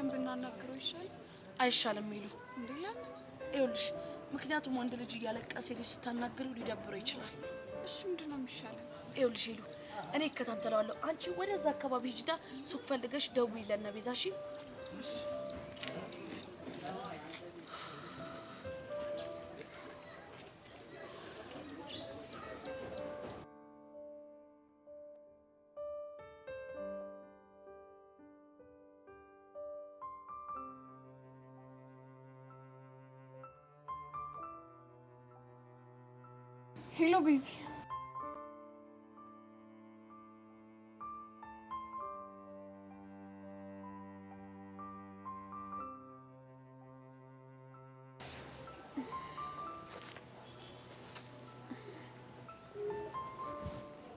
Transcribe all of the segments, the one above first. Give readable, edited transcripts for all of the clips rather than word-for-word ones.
ሄደን ብናናግረው ይሻል አይሻልም? ይሉ እንዴ? ለምን? ይኸውልሽ፣ ምክንያቱም ወንድ ልጅ እያለቀሰ ሄደሽ ስታናግሪው ሊደብረው ይችላል። እሺ ምንድን ነው የሚሻለው? ይኸውልሽ ሄሉ፣ እኔ እከታተለዋለሁ። አንቺ ወደዛ አካባቢ ሂጂና ሱቅ ፈልገሽ ደውዪለት እነ ቤዛ። እሺ? Hello ቤዚ፣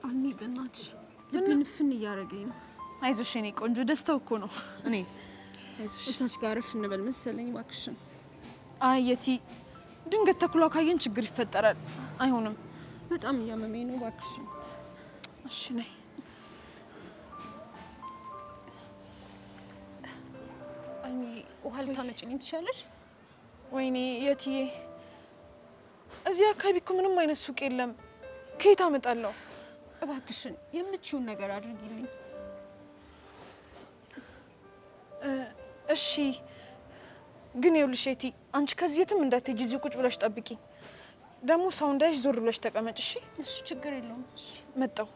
አልሚ በእናትሽ ልቤን ፍን እያደረገኝ ነው። አይዞሽ የኔ ቆንጆ፣ ደስታው እኮ ነው። እኔ አይዞሽ። እሳች ጋር እረፍ እንበል መሰለኝ እባክሽን። አይ የቲ፣ ድንገት ተኩላ ካየን ችግር ይፈጠራል። አይሆንም። በጣም እያመመኝ ነው እባክሽን። እሺ ነይ። አልሚ ውሃ ልታመጪልኝ ትችያለሽ? ወይኔ የትዬ፣ እዚህ አካባቢ እኮ ምንም አይነት ሱቅ የለም። ከየት አመጣለሁ? እባክሽን የምትችይውን ነገር አድርጊልኝ። እሺ ግን ይኸውልሽ የቲ፣ አንቺ ከዚህ የትም እንዳትሄጂ እዚሁ ቁጭ ብለሽ ጠብቂኝ። ደግሞ ሰው እንዳይሽ ዞር ብለሽ ተቀመጭ። እሺ? እሺ ችግር የለውም። እሺ መጣሁ።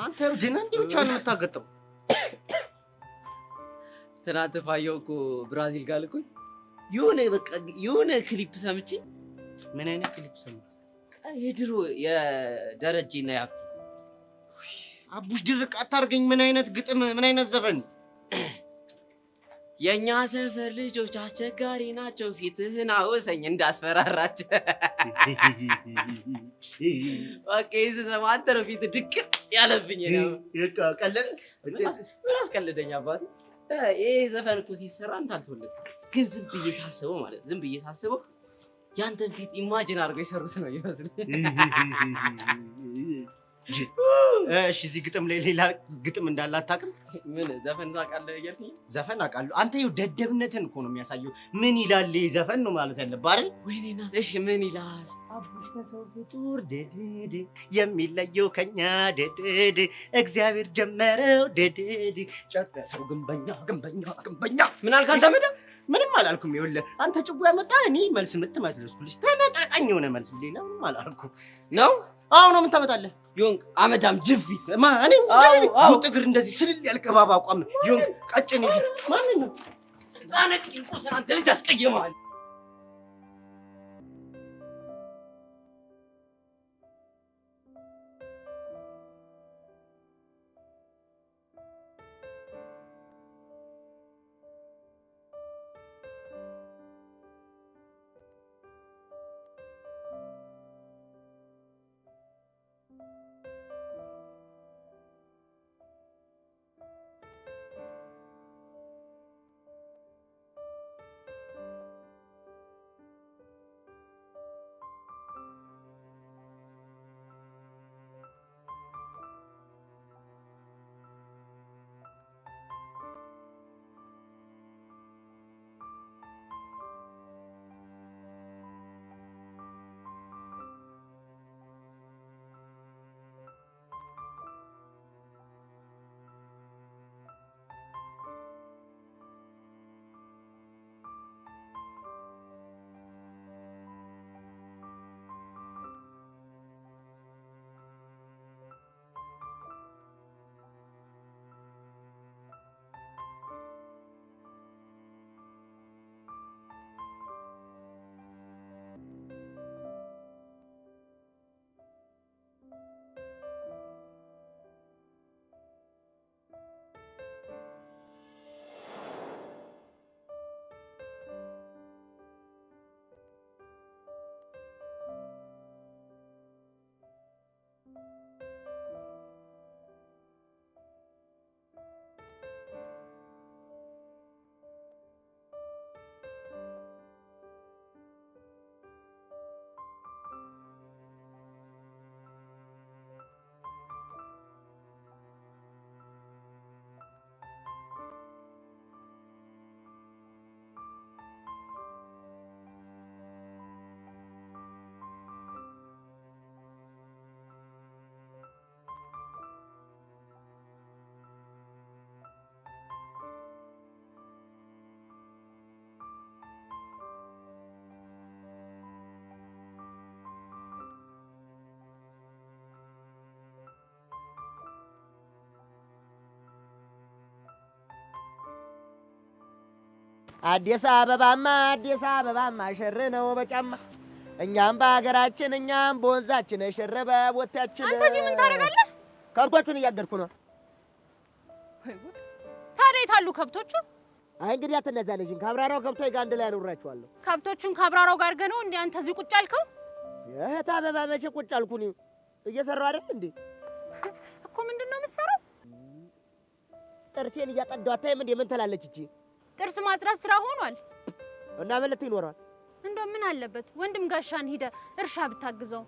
አንተ እብድ ነህ እንዴ? ብቻ ነው የምታገጠው? ትናንት ፋየው እኮ ብራዚል ጋር ልኩኝ የሆነ በቃ የሆነ ክሊፕ ሰምቼ። ምን አይነት ክሊፕ ሰማ? የድሮ የደረጀና የሀብቴ። አቡሽ ድርቅ አታርገኝ። ምን አይነት ግጥም፣ ምን አይነት ዘፈን? የእኛ ሰፈር ልጆች አስቸጋሪ ናቸው፣ ፊትህን አውሰኝ እንዳስፈራራቸው። በቃ ይህ ስሰማ አንተ ነው ፊትህ ድቅጥ ያለብኝ ነው። ቀለድ። ምን አስቀልደኝ አባቴ። ይሄ ዘፈን እኮ ሲሰራ አንተ አልተወለድክም፣ ግን ዝም ብዬ ሳስበው ማለት ዝም ብዬ ሳስበው ያንተን ፊት imagine አድርገው የሰሩት ነው ይመስል። እሺ፣ እዚህ ግጥም ላይ ሌላ ግጥም እንዳለ አታውቅም? ምን ዘፈን ታውቃለህ እያልከኝ? ዘፈን አውቃለሁ። አንተ ይኸው ደደብነትን እኮ ነው የሚያሳየው። ምን ይላል ይህ ዘፈን ነው ማለት ያለብህ አይደል? ወይኔ እናት። እሺ ምን ይላል? አቡሽ ከሰው ፍጡር ድድድ የሚለየው ከኛ ድድድ እግዚአብሔር ጀመረው ድድድ ጨረሰው ግንበኛ ግንበኛ ግንበኛ። ምን አልክ አንተ? መዳ ምንም አላልኩም። ይኸውልህ አንተ ጭጉ ያመጣ እኔ መልስ ምት መስለስኩልሽ ተመጣጣኝ የሆነ መልስ፣ ሌላ ምንም አላልኩም። ነው አዎ ነው። ምን ታመጣለህ? ዮንክ አመዳም ጅፊት ማ እኔ? አዎ፣ አዎ። ጉጥ እግር እንደዚህ ስልል ያልክ እባብ አቋም ዮንክ ቀጭን ፊት ማንን ነው? ህፃነ ቂርቆስን አንተ ልጅ አስቀይመሃል። አዲስ አበባማ አዲስ አበባማ ሽር ነው በጫማ እኛም በሀገራችን እኛም በወንዛችን ሽር በቦታችን። አንተ እዚህ ምን ታደርጋለህ? ከብቶቹን እያገድኩ ነው። ወይ ጉድ! ታዲያ የት አሉ ከብቶቹ? አይ እንግዲህ አትነዛነዥኝ። ከአብራራው ከብቶች ጋር አንድ ላይ አኖራቸዋለሁ። ከብቶቹን ከአብራራው ጋር ገነው እንዴ አንተ እዚህ ቁጭ አልከው? እህት አበባ መቼ ቁጭ አልኩ እኔ? እየሰራሁ አይደል እንዴ? እኮ ምንድን ነው የምትሰራው? ጥርሴን እያጠዳሁ አታይም እንዴ? ምን ትላለች እቺ? ጥርስ ማጽዳት ስራ ሆኗል። እና ምን ልትይ ይኖረዋል? እንደው ምን አለበት ወንድም ጋሻን ሂደ እርሻ ብታግዘው።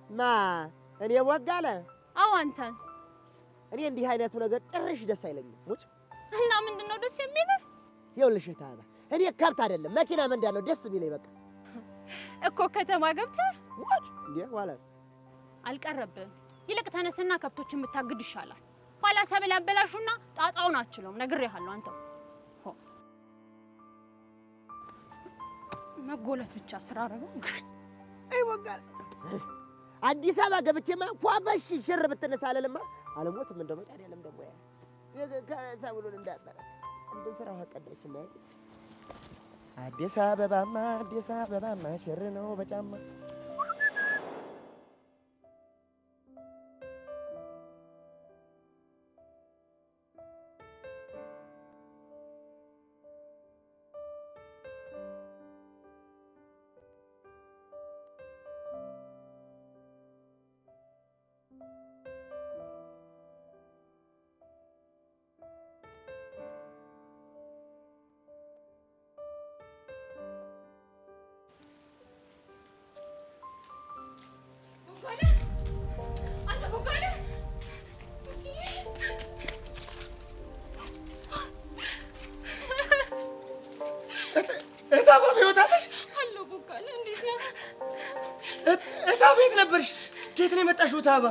ማ እኔ ወጋለ? አዎ አንተን። እኔ እንዲህ አይነቱ ነገር ጭራሽ ደስ አይለኝም። ሙጭ እና ምንድን ነው ደስ የሚልህ? ይኸውልሽ እህት አበባ እኔ ከብት አይደለም መኪና መንዳት ነው ደስ የሚለኝ። በቃ እኮ ከተማ ገብተህ ሙጭ እንዴ ኋላስ አልቀረብህም። ይልቅ ተነስና ከብቶችን ብታግድ ይሻላል። ኋላ ሰብል ያበላሹና ጣጣውን አትችለውም። ነግሬሃለሁ። አንተው መጎለት ብቻ ስራ አደረገው። አይ ወጋለ አዲስ አበባ ገብቼማ ፏበሽ ሽር ብትነሳ አለልማ አልሞትም። እንደው መድኃኒዓለም ደግሞ ያ ከሰብሉን እንዳበላ እንደ ስራው አቀደችና አዲስ አበባማ አዲስ አበባማ ሽር ነው በጫማ። ነበርሽ? ከየት ነው የመጣሽው? ታባ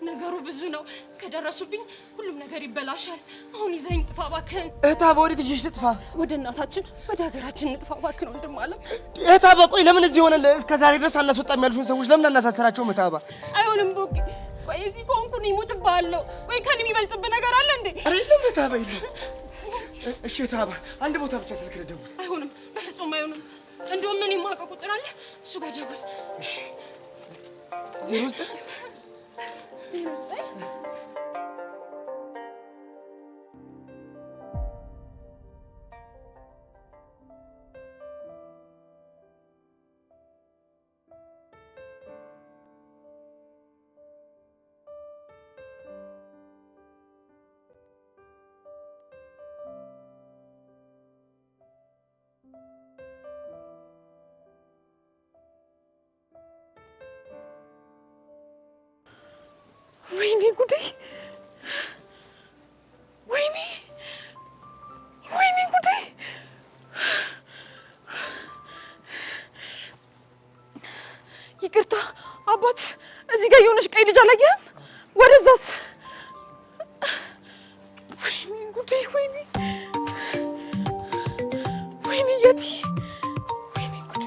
ነገሩ ብዙ ነው። ከደረሱብኝ ሁሉም ነገር ይበላሻል። አሁን ይዘኸኝ ጥፋ እባክህን። እህታባ ወዴት ይዤሽ ልጥፋ? ወደ እናታችን ወደ ሀገራችን እንጥፋ እባክህን ወንድም አለም። እህታባ ቆይ ለምን እዚህ ሆነ? እስከ ዛሬ ድረስ አናስወጣም ያልሽውን ሰዎች ለምን አናሳስራቸውም? እህታባ አይሆንም ቦጌ። ቆይ እዚህ ከሆንኩ እኔ እሞትብሃለሁ። ቆይ ከእኔ የሚበልጥብህ ነገር አለ እንዴ? ኧረ የለም እህታባ የለም። እሺ እህታባ አንድ ቦታ ብቻ ስልክ ልደውል። አይሆንም፣ በፍጹም አይሆንም። እንደውም እኔ የማውቀው ቁጥር አለ፣ እሱ ጋር ደውል። እሺ 09 09 ወይኔ ጉዴ! ወይኔ ወይኔ ጉዴ! ይቅርታ አባት፣ እዚህ ጋር የሆነች ቀይ ልጅ አላየህም? ወደዛስ? ወይኔ ጉዴ! ወይኔ ወይኔ የቲ! ወይኔ ጉዴ!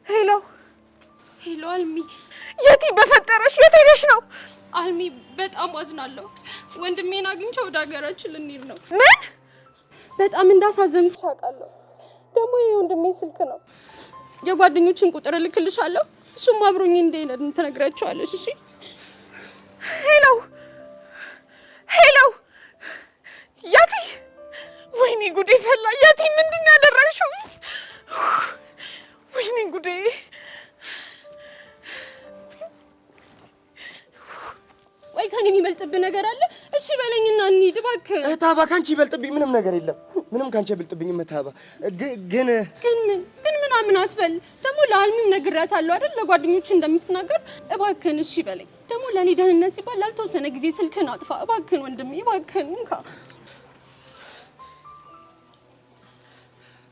ሄሎ ሄሎ አልሚ። የቲ በፈጠረሽ የት ሄደሽ ነው? አልሚ በጣም አዝናለሁ። ወንድሜን አግኝቼ ወደ ሀገራችን ልንሄድ ነው። ምን? በጣም እንዳሳዘንኩሽ አውቃለሁ። ደግሞ ይሄ ወንድሜ ስልክ ነው። የጓደኞችን ቁጥር እልክልሻለሁ። እሱም አብሮኝ እንደሄደ ትነግራቸዋለሽ። እሺ? ሄሎ ሄሎ፣ የቲ! ወይኔ ጉዴ ፈላ። የቲ ምንድን ነው ያደረግሽው? ወይኔ ጉዴ! ቆይ ከኔ የሚበልጥብህ ነገር አለ? እሺ በለኝና እንሂድ እባክህ። እህታባ ካንቺ ይበልጥብኝ ምንም ነገር የለም። ምንም ካንቺ አይበልጥብኝም እህታባ። ግን ግን ምን ግን ምናምን አትበል። ደግሞ ለአልሚም ነግሬያታለሁ አይደል ለጓደኞች እንደምትናገር። እባክህን እሺ በለኝ። ደግሞ ለእኔ ደህንነት ሲባል ላልተወሰነ ጊዜ ስልክህን አጥፋ እባክህን ወንድሜ፣ እባክህን እንካ።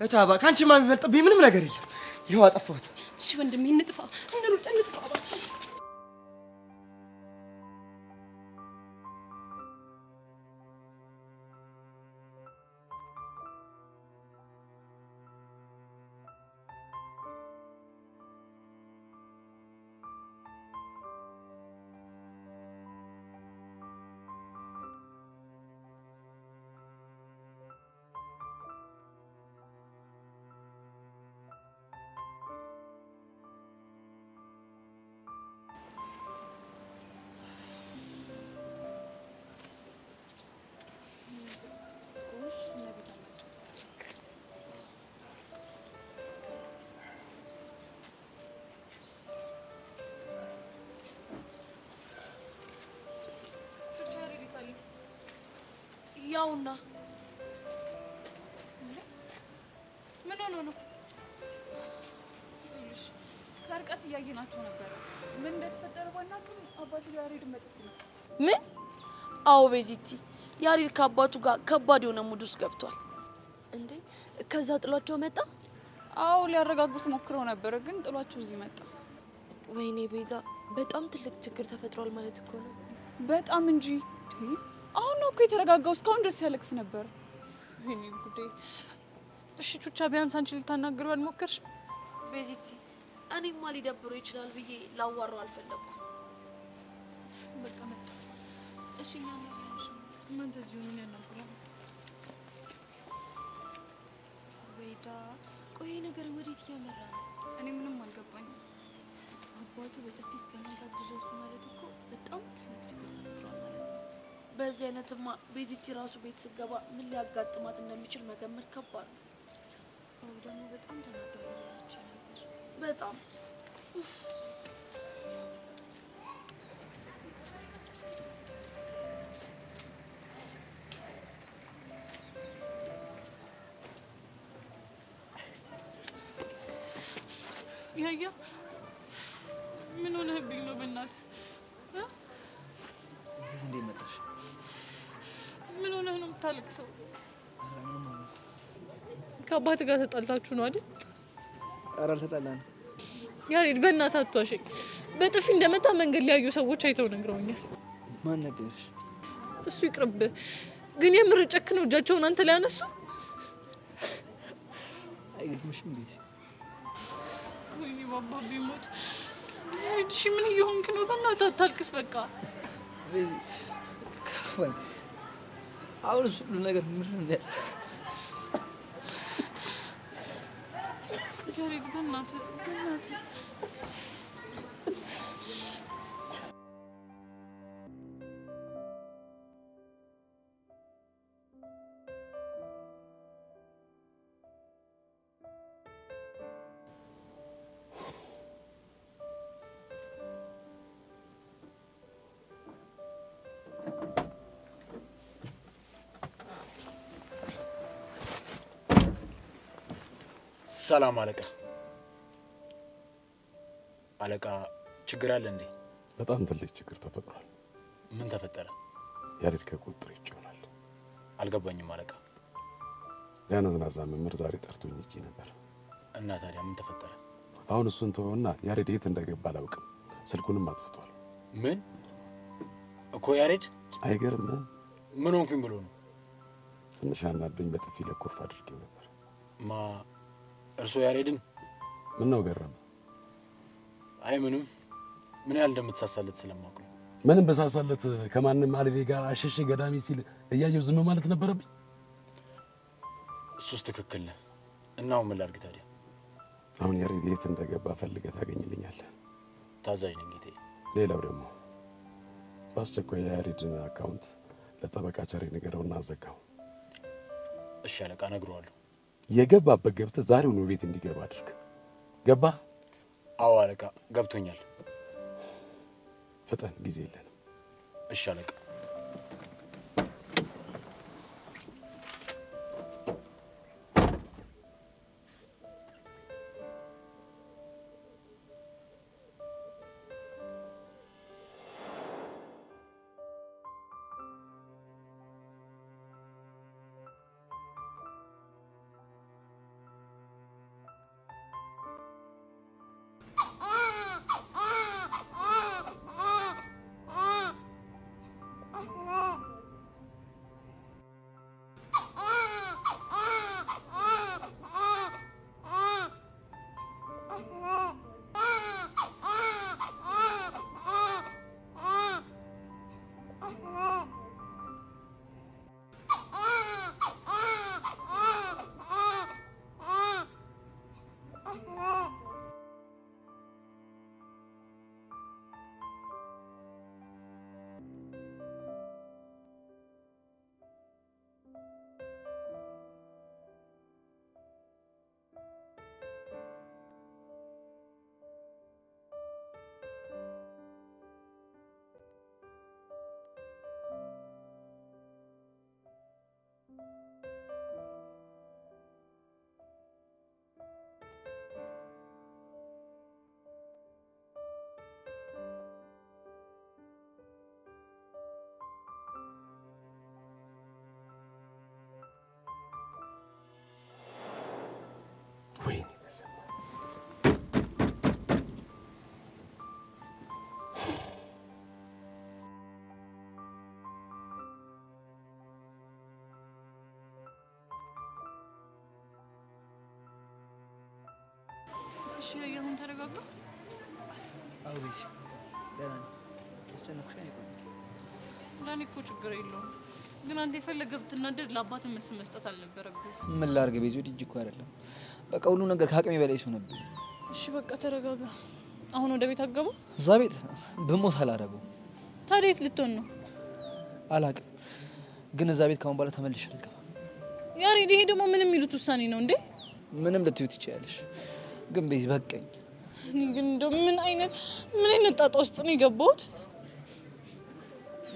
እህታባ ካንቺማ የሚበልጥብኝ ምንም ነገር የለም። ይኸው አጠፋሁት። እሺ ወንድሜ እንጥፋ፣ እንሩጥ፣ እንጥፋ እባክህ። ያውና ምን ሆኖ ነው? ይኸውልሽ ከርቀት እያየናቸው ነበር። ምን እንደተፈጠረ ባናውቅም አባቱ ያሬድ መጥቶ ነው። ምን? አዎ ቤዚቲ፣ ያሬድ ከአባቱ ጋር ከባድ የሆነ mood ውስጥ ገብቷል። እንዴ ከዛ ጥሏቸው መጣ? አዎ ሊያረጋጉት ሞክረው ነበር፣ ግን ጥሏቸው እዚህ መጣ። ወይኔ ቤዛ፣ በጣም ትልቅ ችግር ተፈጥሯል ማለት እኮ ነው። በጣም እንጂ። አሁን ነው እኮ የተረጋጋው። እስካሁን ድረስ ያለቅስ ነበር። ወይኔ ጉዴ። እሺ ቹቻ፣ ቢያንስ አንቺ ልታናግሪው አልሞከርሽ? ቤዚቲ፣ እኔማ ሊደብረው ይችላል ብዬ ላዋራው አልፈለኩም። በቃ መጣ። እሺ እኛ እናወራለን። እናንተ እዚሁ ነው ያናግረው። ወይዳ፣ ቆይ ነገር ወዴት እያመራ ነው? እኔ ምንም አልገባኝም። አባቱ በጥፊ እስከ መምታት ደረሱ ማለት እኮ በጣም ትልቅ ችግር ተፈጥሯል ማለት ነው። በዚህ አይነትማ ቤዚቲ ራሱ ቤት ስገባ ምን ሊያጋጥማት እንደሚችል መገመት ከባድ ነው። አዎ ደግሞ በጣም ተናዷል እያለች ነበር። በጣም ያያ ምን ሆነህብኝ ነው? በእናትህ እዚህ እንዴት መጣሽ? ምን ሆነህ ነው የምታለቅሰው? ኧረ ምንም አልሆንኩም። ከአባትህ ጋር ተጣልታችሁ ነው አይደል? ኧረ አልተጣላንም። ያሬድ በእናትህ አትዋሸኝ። በጥፊ እንደመታ መንገድ ሊያዩ ሰዎች አይተው ነግረውኛል። ማን ነገርሽ? እሱ ይቅርብህ፣ ግን የምር ጨክነው እጃቸውን አንተ ላይ አነሱ? አይገርምሽም ቤዚ? ወይኔ ባባ ቢሞት። ያሬድ እሺ ምን እየሆንክ ነው? በእናትህ አታልቅስ በቃ። ቤዚ ከፋኝ። አሁን እሱ ሁሉ ነገር ምንድን ነው ያለ? ያሬድ በእናትህ በእናትህ ሰላም አለቃ። አለቃ ችግር አለ እንዴ? በጣም ትልቅ ችግር ተፈጥሯል። ምን ተፈጠረ? ያሬድ ከቁጥጥር ውጭ ሆኗል። አልገባኝም አለቃ። ያ ነዝናዛ መምህር ዛሬ ጠርቶኝ ሂጄ ነበር። እና ታዲያ ምን ተፈጠረ? አሁን እሱን ተወውና ያሬድ የት እንደገባ አላውቅም። ስልኩንም አጥፍቷል። ምን እኮ ያሬድ? አይገርምም? ምን ሆንኩኝ ብሎ ነው? ትንሽ አናዶኝ በጥፊ ለኮፍ አድርጌው ነበር። ማ እርሶ ያሬድን? ምን ነው ገረመ? አይ ምንም፣ ምን ያህል እንደምትሳሳለት ስለማውቅ ነው። ምንም በሳሳለት ከማንም አልቤ ጋር አሸሼ ገዳሚ ሲል እያየው ዝም ማለት ነበረብኝ? እሱስ ትክክል ነህ። እና አሁን ምን ላድርግ ታዲያ? አሁን ያሬድ የት እንደገባ ፈልገህ ታገኝልኛለህ። ታዛዥ ነኝ ጌታዬ። ሌላው ደግሞ በአስቸኳይ የያሬድን account ለጠበቃ ቸሬ ንገረውና አዘጋው። እሺ አለቃ፣ እነግረዋለሁ። የገባበት ገብተህ ዛሬውኑ ቤት እንዲገባ አድርግ። ገባ? አዎ አለቃ፣ ገብቶኛል። ፍጠን፣ ጊዜ የለንም። እሺ አለቃ። እሺ አሁን ተረጋጋ። አዎ ቤዚ ደህና ነኝ። አስጨነኩሽ አይደል? ለእኔ እኮ ችግር የለውም፣ ግን አንተ የፈለገ ብትናደድ ለአባት መልስ መስጠት አልነበረብህም። ምን ላድርግ ቤዚ፣ ወድጄ እኮ አይደለም። በቃ ሁሉ ነገር ከአቅሜ በላይ ሲሆንብኝ። እሺ በቃ ተረጋጋ። አሁን ወደ ቤት አትገባም? እዛ ቤት ብሞት አላደርገውም። ታዲያ የት ልትሆን ነው? አላውቅም፣ ግን እዛ ቤት ካሁን በኋላ ተመልሼ አልገባም። ያሬድ፣ ይሄ ደግሞ ምን የሚሉት ውሳኔ ነው እንዴ? ምንም ልትዩ ትችያለሽ፣ ግን ቤዚ በቃኝ። እኔ ግን እንደው ምን አይነት ጣጣ ውስጥ ነው የገባሁት?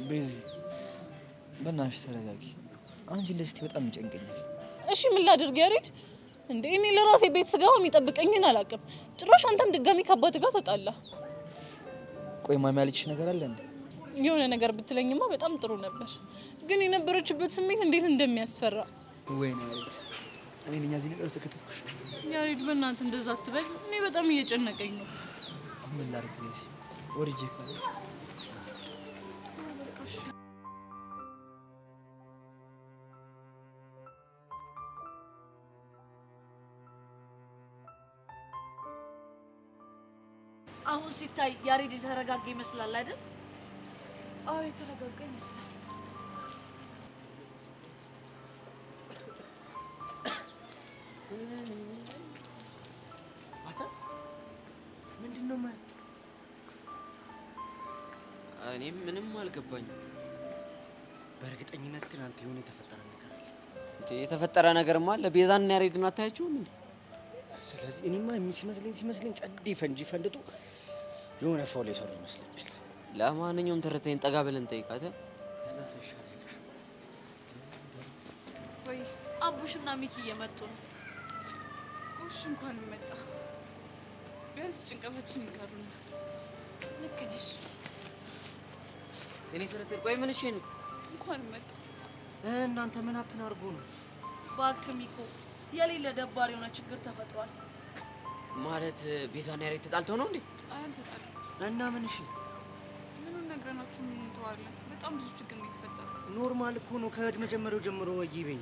ቤዚ በእናትሽ ተረጋጊ። አንቺ እንደዚህ ስትይ በጣም ይጨንቀኛል። እሺ ምን ላድርግ ያሬድ? እንዴ እኔ ለራሴ ቤት ስገባ የሚጠብቀኝን አላውቅም። ጭራሽ አንተም ድጋሚ ከአባት ጋር ተጣላ። ቆይ ማሚ ያለችሽ ነገር አለ እንዴ? የሆነ ነገር ብትለኝማ በጣም ጥሩ ነበር፣ ግን የነበረችበት ስሜት እንዴት እንደሚያስፈራ። ወይኔ ያሬድ፣ እኔ ነኝ እዚህ ነገር ውስጥ የከተትኩሽ። ያሬድ በእናትህ እንደዛ አትበል። እኔ በጣም እየጨነቀኝ ነው። ምን ላድርግ ቤዚ፣ ወርጄ እኮ ነው። አሁን ሲታይ ያሬድ የተረጋጋ ይመስላል አይደል? አዎ የተረጋጋ ይመስላል። አታ ምንድነው? እኔም ምንም አልገባኝም። በእርግጠኝነት ግን አንተ የሆነ የተፈጠረ ነገር አለ። እንዴ የተፈጠረ ነገርማ አለ። ቤዛንና ያሬድን አታያቸውም እንዴ? ስለዚህ እኔማ ሲመስለኝ ጸዴ ፈንጂ ፈንድቶ የሆነ ፎል የሰሩ ይመስለኛል። ለማንኛውም ተረተኝ ጠጋ ብለን ጠይቃት። እዛ ሳይሻል አይቀርም። ወይ አቡሽና ሚኪ እየመጡ ነው። እሺ እንኳን መጣ። ቢያንስ ጭንቀታችን ይጋሩናል። ልክ ነሽ። እኔ ተረተኝ ቆይ ምን እሺ ነው? እንኳን መጣ። እናንተ ምን happen አድርጎ ነው? እባክህ ሚኮ የሌለ ደባሪ የሆነ ችግር ተፈጥሯል። ማለት ቤዛና ያሬድ ተጣልተው ነው እንዴ? አይ አልተጣሉም። እና ምን እሺ ምኑን ነግረናችሁ ምን እንተዋለን? በጣም ብዙ ችግር ነው የተፈጠረው። normal እኮ ነው ከመጀመሪያው ጀምሮ ወይብኝ።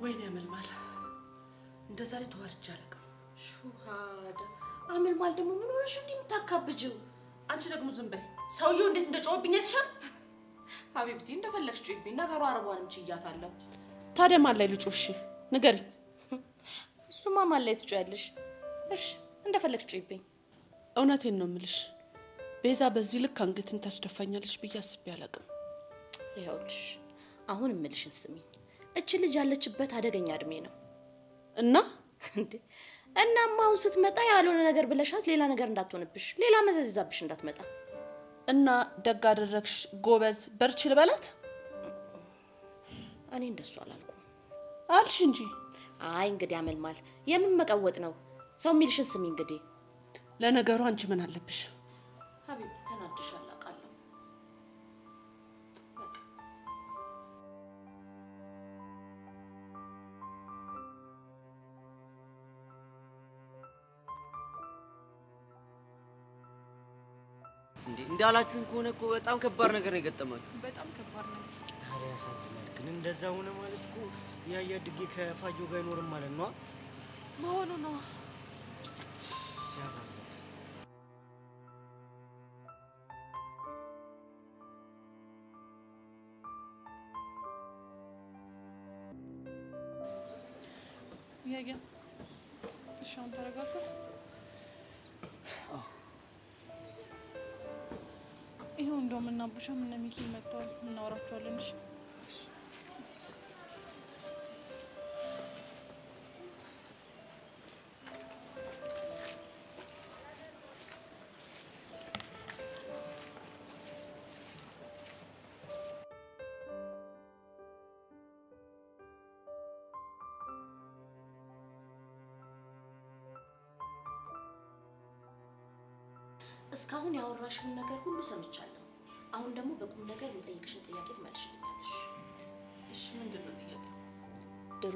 ወይኔ አመልማል፣ እንደ ዛሬ ተዋርጄ አላውቅም። ሹሃዳ አመልማል ደግሞ ምን ሆነሽ እንዲህ የምታካብጂው? አንቺ ደግሞ ዝም በይ። ሰውየው እንዴት እንደጮኸብኝ አይተሻል? ሀቢብቲ እንደፈለግሽ ጩይብኝ፣ ነገሩ አረቧንም ችያታለሁ። ታዲያ ማን ላይ ልጩህ? እሺ ንገሪኝ። እሱማ ማን ላይ ትጮያለሽ? እሺ እንደፈለግሽ ጩይብኝ። እውነቴን ነው የምልሽ ቤዛ በዚህ ልክ አንገትን ታስደፋኛለች ብዬ አስቤ አላውቅም። ይኸውልሽ አሁን እምልሽን ስሚኝ። እች ልጅ ያለችበት አደገኛ እድሜ ነው እና እንዴ እናማ አሁን ስትመጣ ያልሆነ ነገር ብለሻት ሌላ ነገር እንዳትሆንብሽ፣ ሌላ መዘዝ ይዛብሽ እንዳትመጣ። እና ደግ አደረግሽ ጎበዝ በርቺ ልበላት? እኔ እንደሱ አላልኩም። አልሽ እንጂ። አይ እንግዲህ አመልማል የምን መቀወጥ ነው? ሰው የሚልሽን ስሚ እንግዲህ። ለነገሩ አንቺ ምን አለብሽ? ሀቢብቲ ተናድሻል አውቃለሁ። እንዴ እንዳላችሁኝ ከሆነ እኮ በጣም ከባድ ነገር ነው የገጠማችሁ። በጣም ከባድ ነገር። ኧረ ያሳዝናል። ግን እንደዛ ሆነ ማለት እኮ ያያ ድጌ ከፋጆ ጋር አይኖርም ማለት ነው መሆኑ ነው። ሲያሳዝን። ያያ እሺ አሁን ተረጋጋ። ይኸው እንደውም እና አቡሻም እነ ሚኪ መጥተዋል፣ እናወራቸዋለን። እሺ እስካሁን ያወራሽውን ነገር ሁሉ ሰምቻለሁ። አሁን ደግሞ በቁም ነገር የምጠይቅሽን ጥያቄ ትመልሽልኛለሽ። እሺ ምንድን ነው ጥያቄው? ድሮ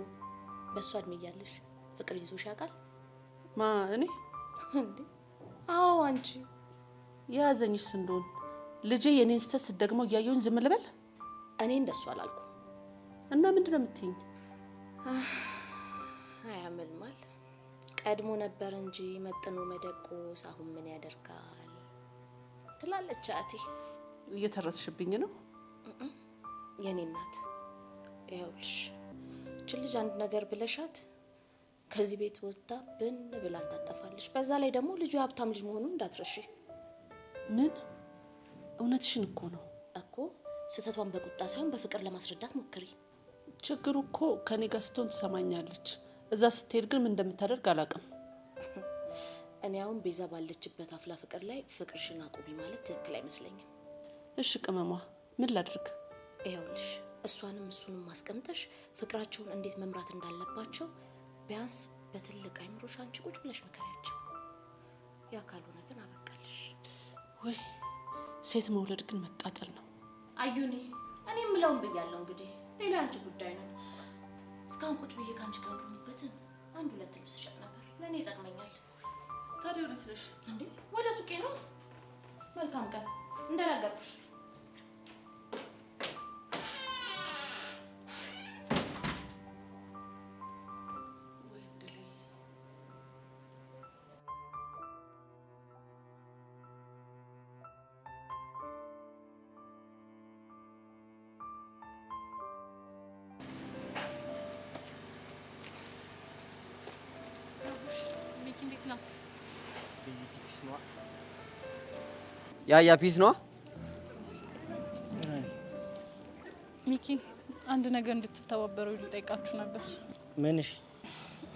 በእሷ እድሜ እያለሽ ፍቅር ይዞሽ ያውቃል? ማ እኔ? እንዴ አዎ አንቺ። የያዘኝስ እንደሆን ልጄ የኔን ስህተት ስትደግመው እያየሁኝ ዝም ልበል? እኔ እንደሱ አላልኩም። እና ምንድነው የምትይኝ? አያመልማል ቀድሞ ነበር እንጂ መጥኖ መደቆስ አሁን ምን ያደርጋል ትላለች አያቴ። እየተረስሽብኝ ነው የኔ እናት። ይኸውልሽ እችን ልጅ አንድ ነገር ብለሻት ከዚህ ቤት ወጥታ ብን ብላ እንዳጠፋልሽ። በዛ ላይ ደግሞ ልጁ የሀብታም ልጅ መሆኑን እንዳትረሺ። ምን? እውነትሽን እኮ ነው እኮ። ስህተቷን በቁጣ ሳይሆን በፍቅር ለማስረዳት ሞክሪ። ችግሩ እኮ ከኔ ጋር ስትሆን ትሰማኛለች። እዛ ስትሄድ ግን ምን እንደምታደርግ አላውቅም። እኔ አሁን ቤዛ ባለችበት አፍላ ፍቅር ላይ ፍቅርሽን አቁሚ ማለት ትክክል አይመስለኝም። እሺ ቅመሟ፣ ምን ላድርግ? ይኸውልሽ እሷንም እሱንም ማስቀምጠሽ ፍቅራቸውን እንዴት መምራት እንዳለባቸው ቢያንስ በትልቅ አይምሮሽ አንቺ ቁጭ ብለሽ ምከሪያቸው። ያ ካልሆነ ግን አበቃልሽ። ወይ ሴት መውለድ ግን መቃጠል ነው። አዩኒ፣ እኔ የምለውን ብያለሁ። እንግዲህ ሌላ አንቺ ጉዳይ ነው። እስካሁን ቁጭ ብዬ ከአንቺ ጋር ያወራሁበትን አንድ ሁለት ልብስ እሸጥ ነበር። ለእኔ ይጠቅመኛል። ታዲያ ወዴት ነሽ እንዴ? ወደ ሱቄ ነው። መልካም ቀን። እንደነገርኩሽ ያ peace ነው። ሚኪ አንድ ነገር እንድትተባበረው ልጠይቃችሁ ነበር። ምን? እሺ።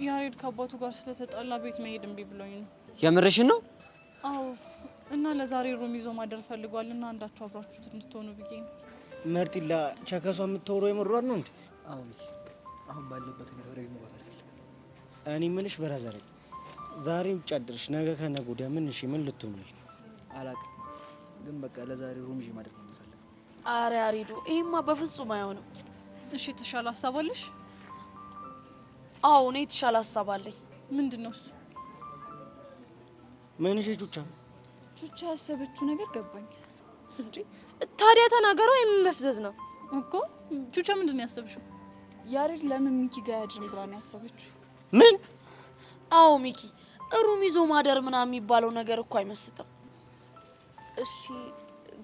ያሬድ ከአባቱ ጋር ስለተጣላ ቤት መሄድ እምቢ ብሎኝ ነው። የምርሽን ነው? አዎ። እና ለዛሬ room ይዞ ማደር ፈልጓል እና አንዳችሁ አብራችሁት እንድትሆኑ ብዬ ነው። መርጢላ ቸከሷ የምትወረው የምሯን ነው እንዴ? አዎ ሚኪ፣ አሁን ባለበት ሁኔታ ወደ ቤት መግባት አልፈልግም። እኔ ምንሽ brother፣ ዛሬ ውጭ አድርሽ ነገ ከነገ ወዲያ ምን? እሺ ምን ልትሆኑ? አላውቅም፣ ግን በቃ ለዛሬ room ይዤ ማደር ነው የምፈልገው። አረ ያሬዱ፣ ይሄማ በፍጹም አይሆንም። እሺ የተሻለ ሀሳብ አለሽ? አዎ እኔ የተሻለ ሀሳብ አለኝ። ምንድን ነው እሱ? ምን? እሺ ቹቻ፣ ቹቻ ያሰበችው ነገር ገባኝ። እንዴ ታዲያ ተናገሩ፣ ወይም መፍዘዝ ነው እኮ። ቹቻ ምንድን ነው ያሰብሽው? ያሬድ ለምን ሚኪ ጋር ያድርም ብላ ነው ያሰበችው። ምን? አዎ ሚኪ፣ room ይዞ ማደር ምናምን የሚባለው ነገር እኮ አይመስጥም። እሺ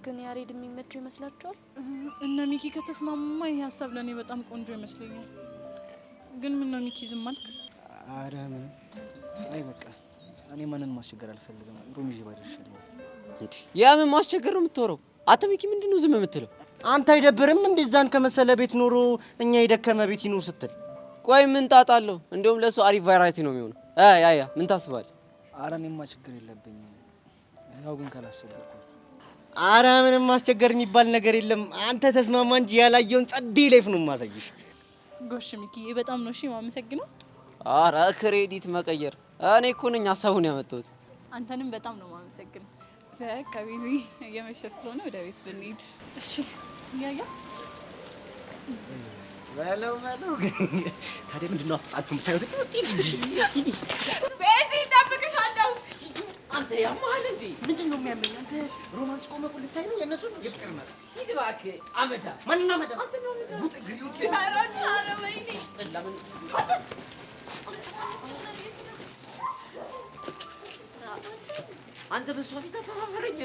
ግን ያሬድ የሚመቸው ይመስላችኋል? እነ ሚኪ ከተስማሙማ ይሄ ሀሳብ ለኔ በጣም ቆንጆ ይመስለኛል። ግን ምን ነው ሚኪ ዝም አልክ? አረ ምንም። አይ በቃ እኔ ማንን ማስቸገር አልፈልግም። room ይዤ ባድር ይሻለኛል። እንዴ ያ ምን ማስቸገር ነው የምትወረው? አንተ ሚኪ ምንድን ነው ዝም የምትለው? አንተ አይደብርም? እንደዛን ከመሰለ ቤት ኖሮ እኛ የደከመ ቤት ይኑር ስትል። ቆይ ምን ጣጣ አለው? እንደውም ለሱ አሪፍ variety ነው የሚሆነው። ያ ያ ምን ታስባለህ? አረ እኔማ ችግር የለብኝም። ያው ግን ካላስቸገርኩ። አረ ምንም ማስቸገር የሚባል ነገር የለም። አንተ ተስማማ እንጂ ያላየውን ጸዴ life ነው የማሳይሽ። ጎሽ ሚኪ በጣም ነው እሺ የማመሰግነው። አረ credit መቀየር እኔ እኮ ነኝ ሀሳቡን ያመጣሁት። አንተንም በጣም ነው የማመሰግነው። በቃ ቤዚ እየመሸ ስለሆነ ወደ ቤት ብንሄድ። እሺ ያያ በለው በለው። ታዲያ ምንድን ነው አፍጥጣችሁ የምታዩት? ቤዚ እጠብቅሻለሁ። አንተ ያማል እንዴ? ምንድን ነው የሚያመኝ? አንተ romance ቆመህ እኮ ልታይ ነው የእነሱን የፍቅር ማለት። ሂድ እባክህ አመዳ። ማንን አመዳ? ጉጥ አንተ በሷ ፊት አታሳፍረኝ።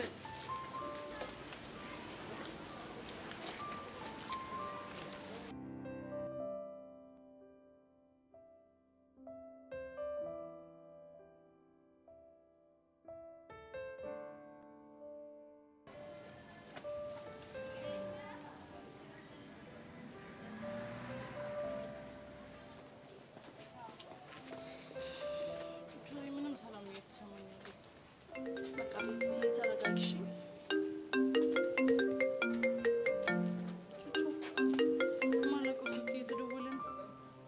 ምንም ሰላም እየተሰማኝ አይደለም። በቃ ቤዚ ተረጋጊ። ማላውቀው ስልክ እየተደወለ ነው።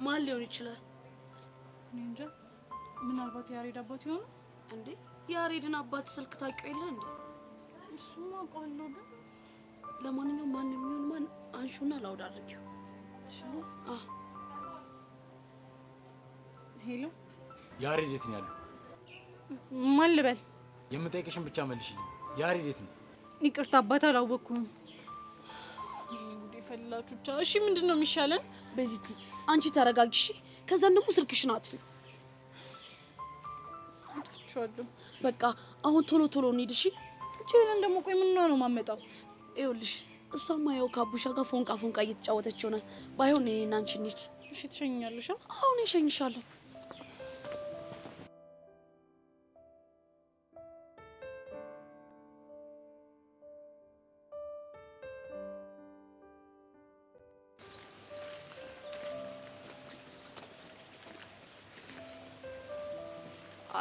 ማን ሊሆን ይችላል? እኔ እንጃ። ምናልባት የያሬድ አባት ይሆኑ እንዴ? የያሬድን አባት ስልክ ታውቂው የለ እንዴ? እሱማ አውቀዋለሁ፣ ግን ለማንኛውም ማን የሚሆን ማን አንሹና loud አድርጊው። እሺ። Hello፣ ያሬድ የት ነው ያለው? ማን ልበል? የምጠይቅሽን ብቻ መልሽልኝ። ያሬድ የት ነው? ይቅርታ አባት አላወቅኩም። ጉዴ ፈላችሁ። እሺ ምንድን ነው የሚሻለን? ቤዚቲ አንቺ ተረጋጊ እሺ። ከዛን ደግሞ ስልክሽን አጥፊው። አጥፍቼዋለሁ። በቃ አሁን ቶሎ ቶሎ እንሂድ እሺ። እቺ ደግሞ ቆይ ምን ነው የማመጣው? ይኸውልሽ እሷማ ያው ከአቡሻ ጋር ፎንቃ ፎንቃ እየተጫወተች ይሆናል። ባይሆን እኔና አንቺ እንሂድ። እሺ ትሸኛለሽ? አሁን እሸኝሻለሁ።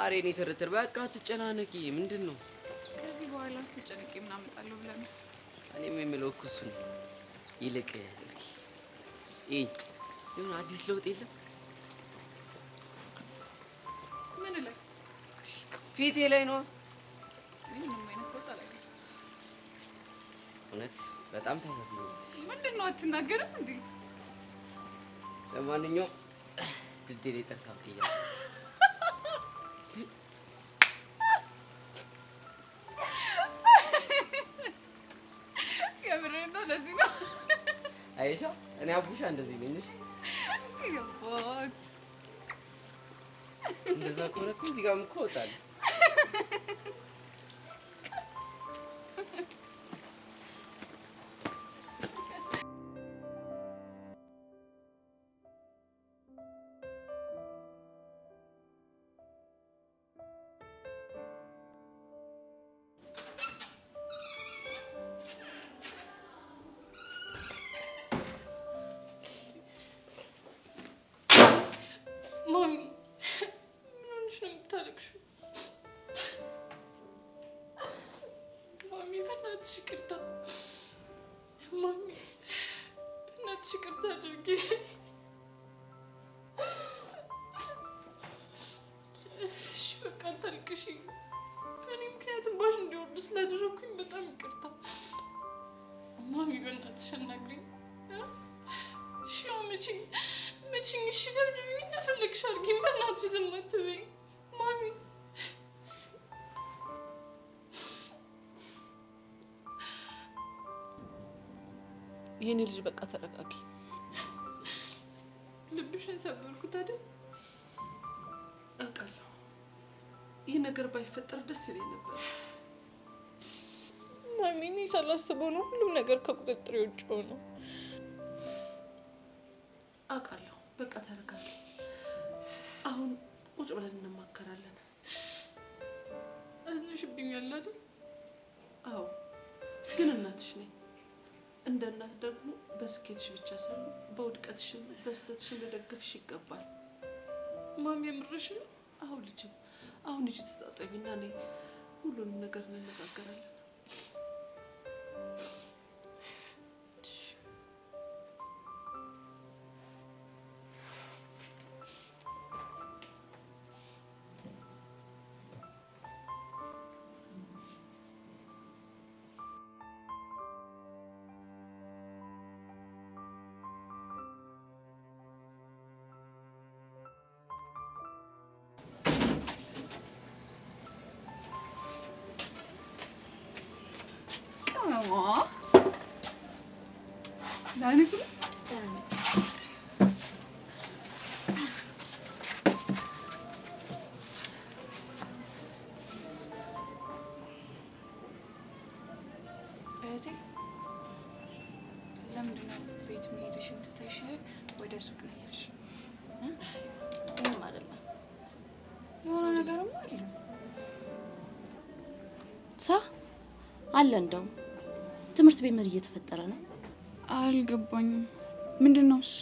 አሬ እኔ ትርትር በቃ አትጨናነቂ። ምንድን ነው ከዚህ በኋላ ስትጨነቂ ምን አመጣለሁ ብለህ ነው? እኔም የምለው እኮ እሱን ነው። ይልቅ እስኪ ይኸኝ የሆነ አዲስ ለውጥ የለም? ምን ላይ? ፊቴ ላይ ነዋ። እኔ ምንም አይነት ለውጥ አላየሁም። እውነት በጣም ታሳዝኛለሽ። ምንድን ነው አትናገርም እንዴ? ለማንኛውም ድዴ ላይ ጥርስ አብቅያለሁ። የምሬን ነው። ለዚህ ነው አይሻ እኔ አቡሻ እንደዚህ ነኝ። እሺ ገባት። እንደዛ ከሆነ እኮ እዚህ ጋርም እኮ እወጣለሁ። ማሚ ምን ሆነሽ ነው የምታለቅሺው? ማሚ በእናትሽ ይቅርታ። ማሚ በእናትሽ ይቅርታ አድርጊ። እሺ በቃ አታልቅሺ። በእኔ ምክንያት እንባሽ እንዲወርድ ስላደረኩኝ በጣም ይቅርታ። ማሚ በእናትሽ አናግሪኝ። እሺ ያው መቼም መቼም እሺ ደብድቢኝ እንደፈለግሽ አድርጊኝ። በእናትሽ ዝም አትበይኝ ማሚ። የኔ ልጅ በቃ ተረጋጊ። ልብሽን ሰበርኩት አይደል? አውቃለሁ። ይህ ነገር ባይፈጠር ደስ ይለኝ ነበር። ማሚ እኔ ሳላስበው ነው ሁሉም ነገር ከቁጥጥሬ ውጭ ሆነው። አውቃለሁ። በቃ ተረጋጊ። አሁን ቁጭ ብለን እንማከራለን። አዝነሽብኛል አይደል? አዎ፣ ግን እናትሽ ነኝ። እንደ እናት ደግሞ በስኬትሽ ብቻ ሳይሆን በውድቀትሽም በስህተትሽም ልደግፍሽ ይገባል። ማሚ የምርሽ ነው? አዎ ልጄ። አሁን ልጅ ተጣጠቢና እኔ ሁሉንም ነገር እንነጋገራለን። ደህና ነሽ? እህቴ ለምንድን ነው ቤት መሄድሽን ትተሽ ወደ ሱቅ ነው የሄድሽ? ምንም አይደለም። የሆነ ነገርማ አለ። ሳ አለ እንደውም ትምህርት ቤት ምን እየተፈጠረ ነው? አልገባኝም። ምንድን ነው እሱ?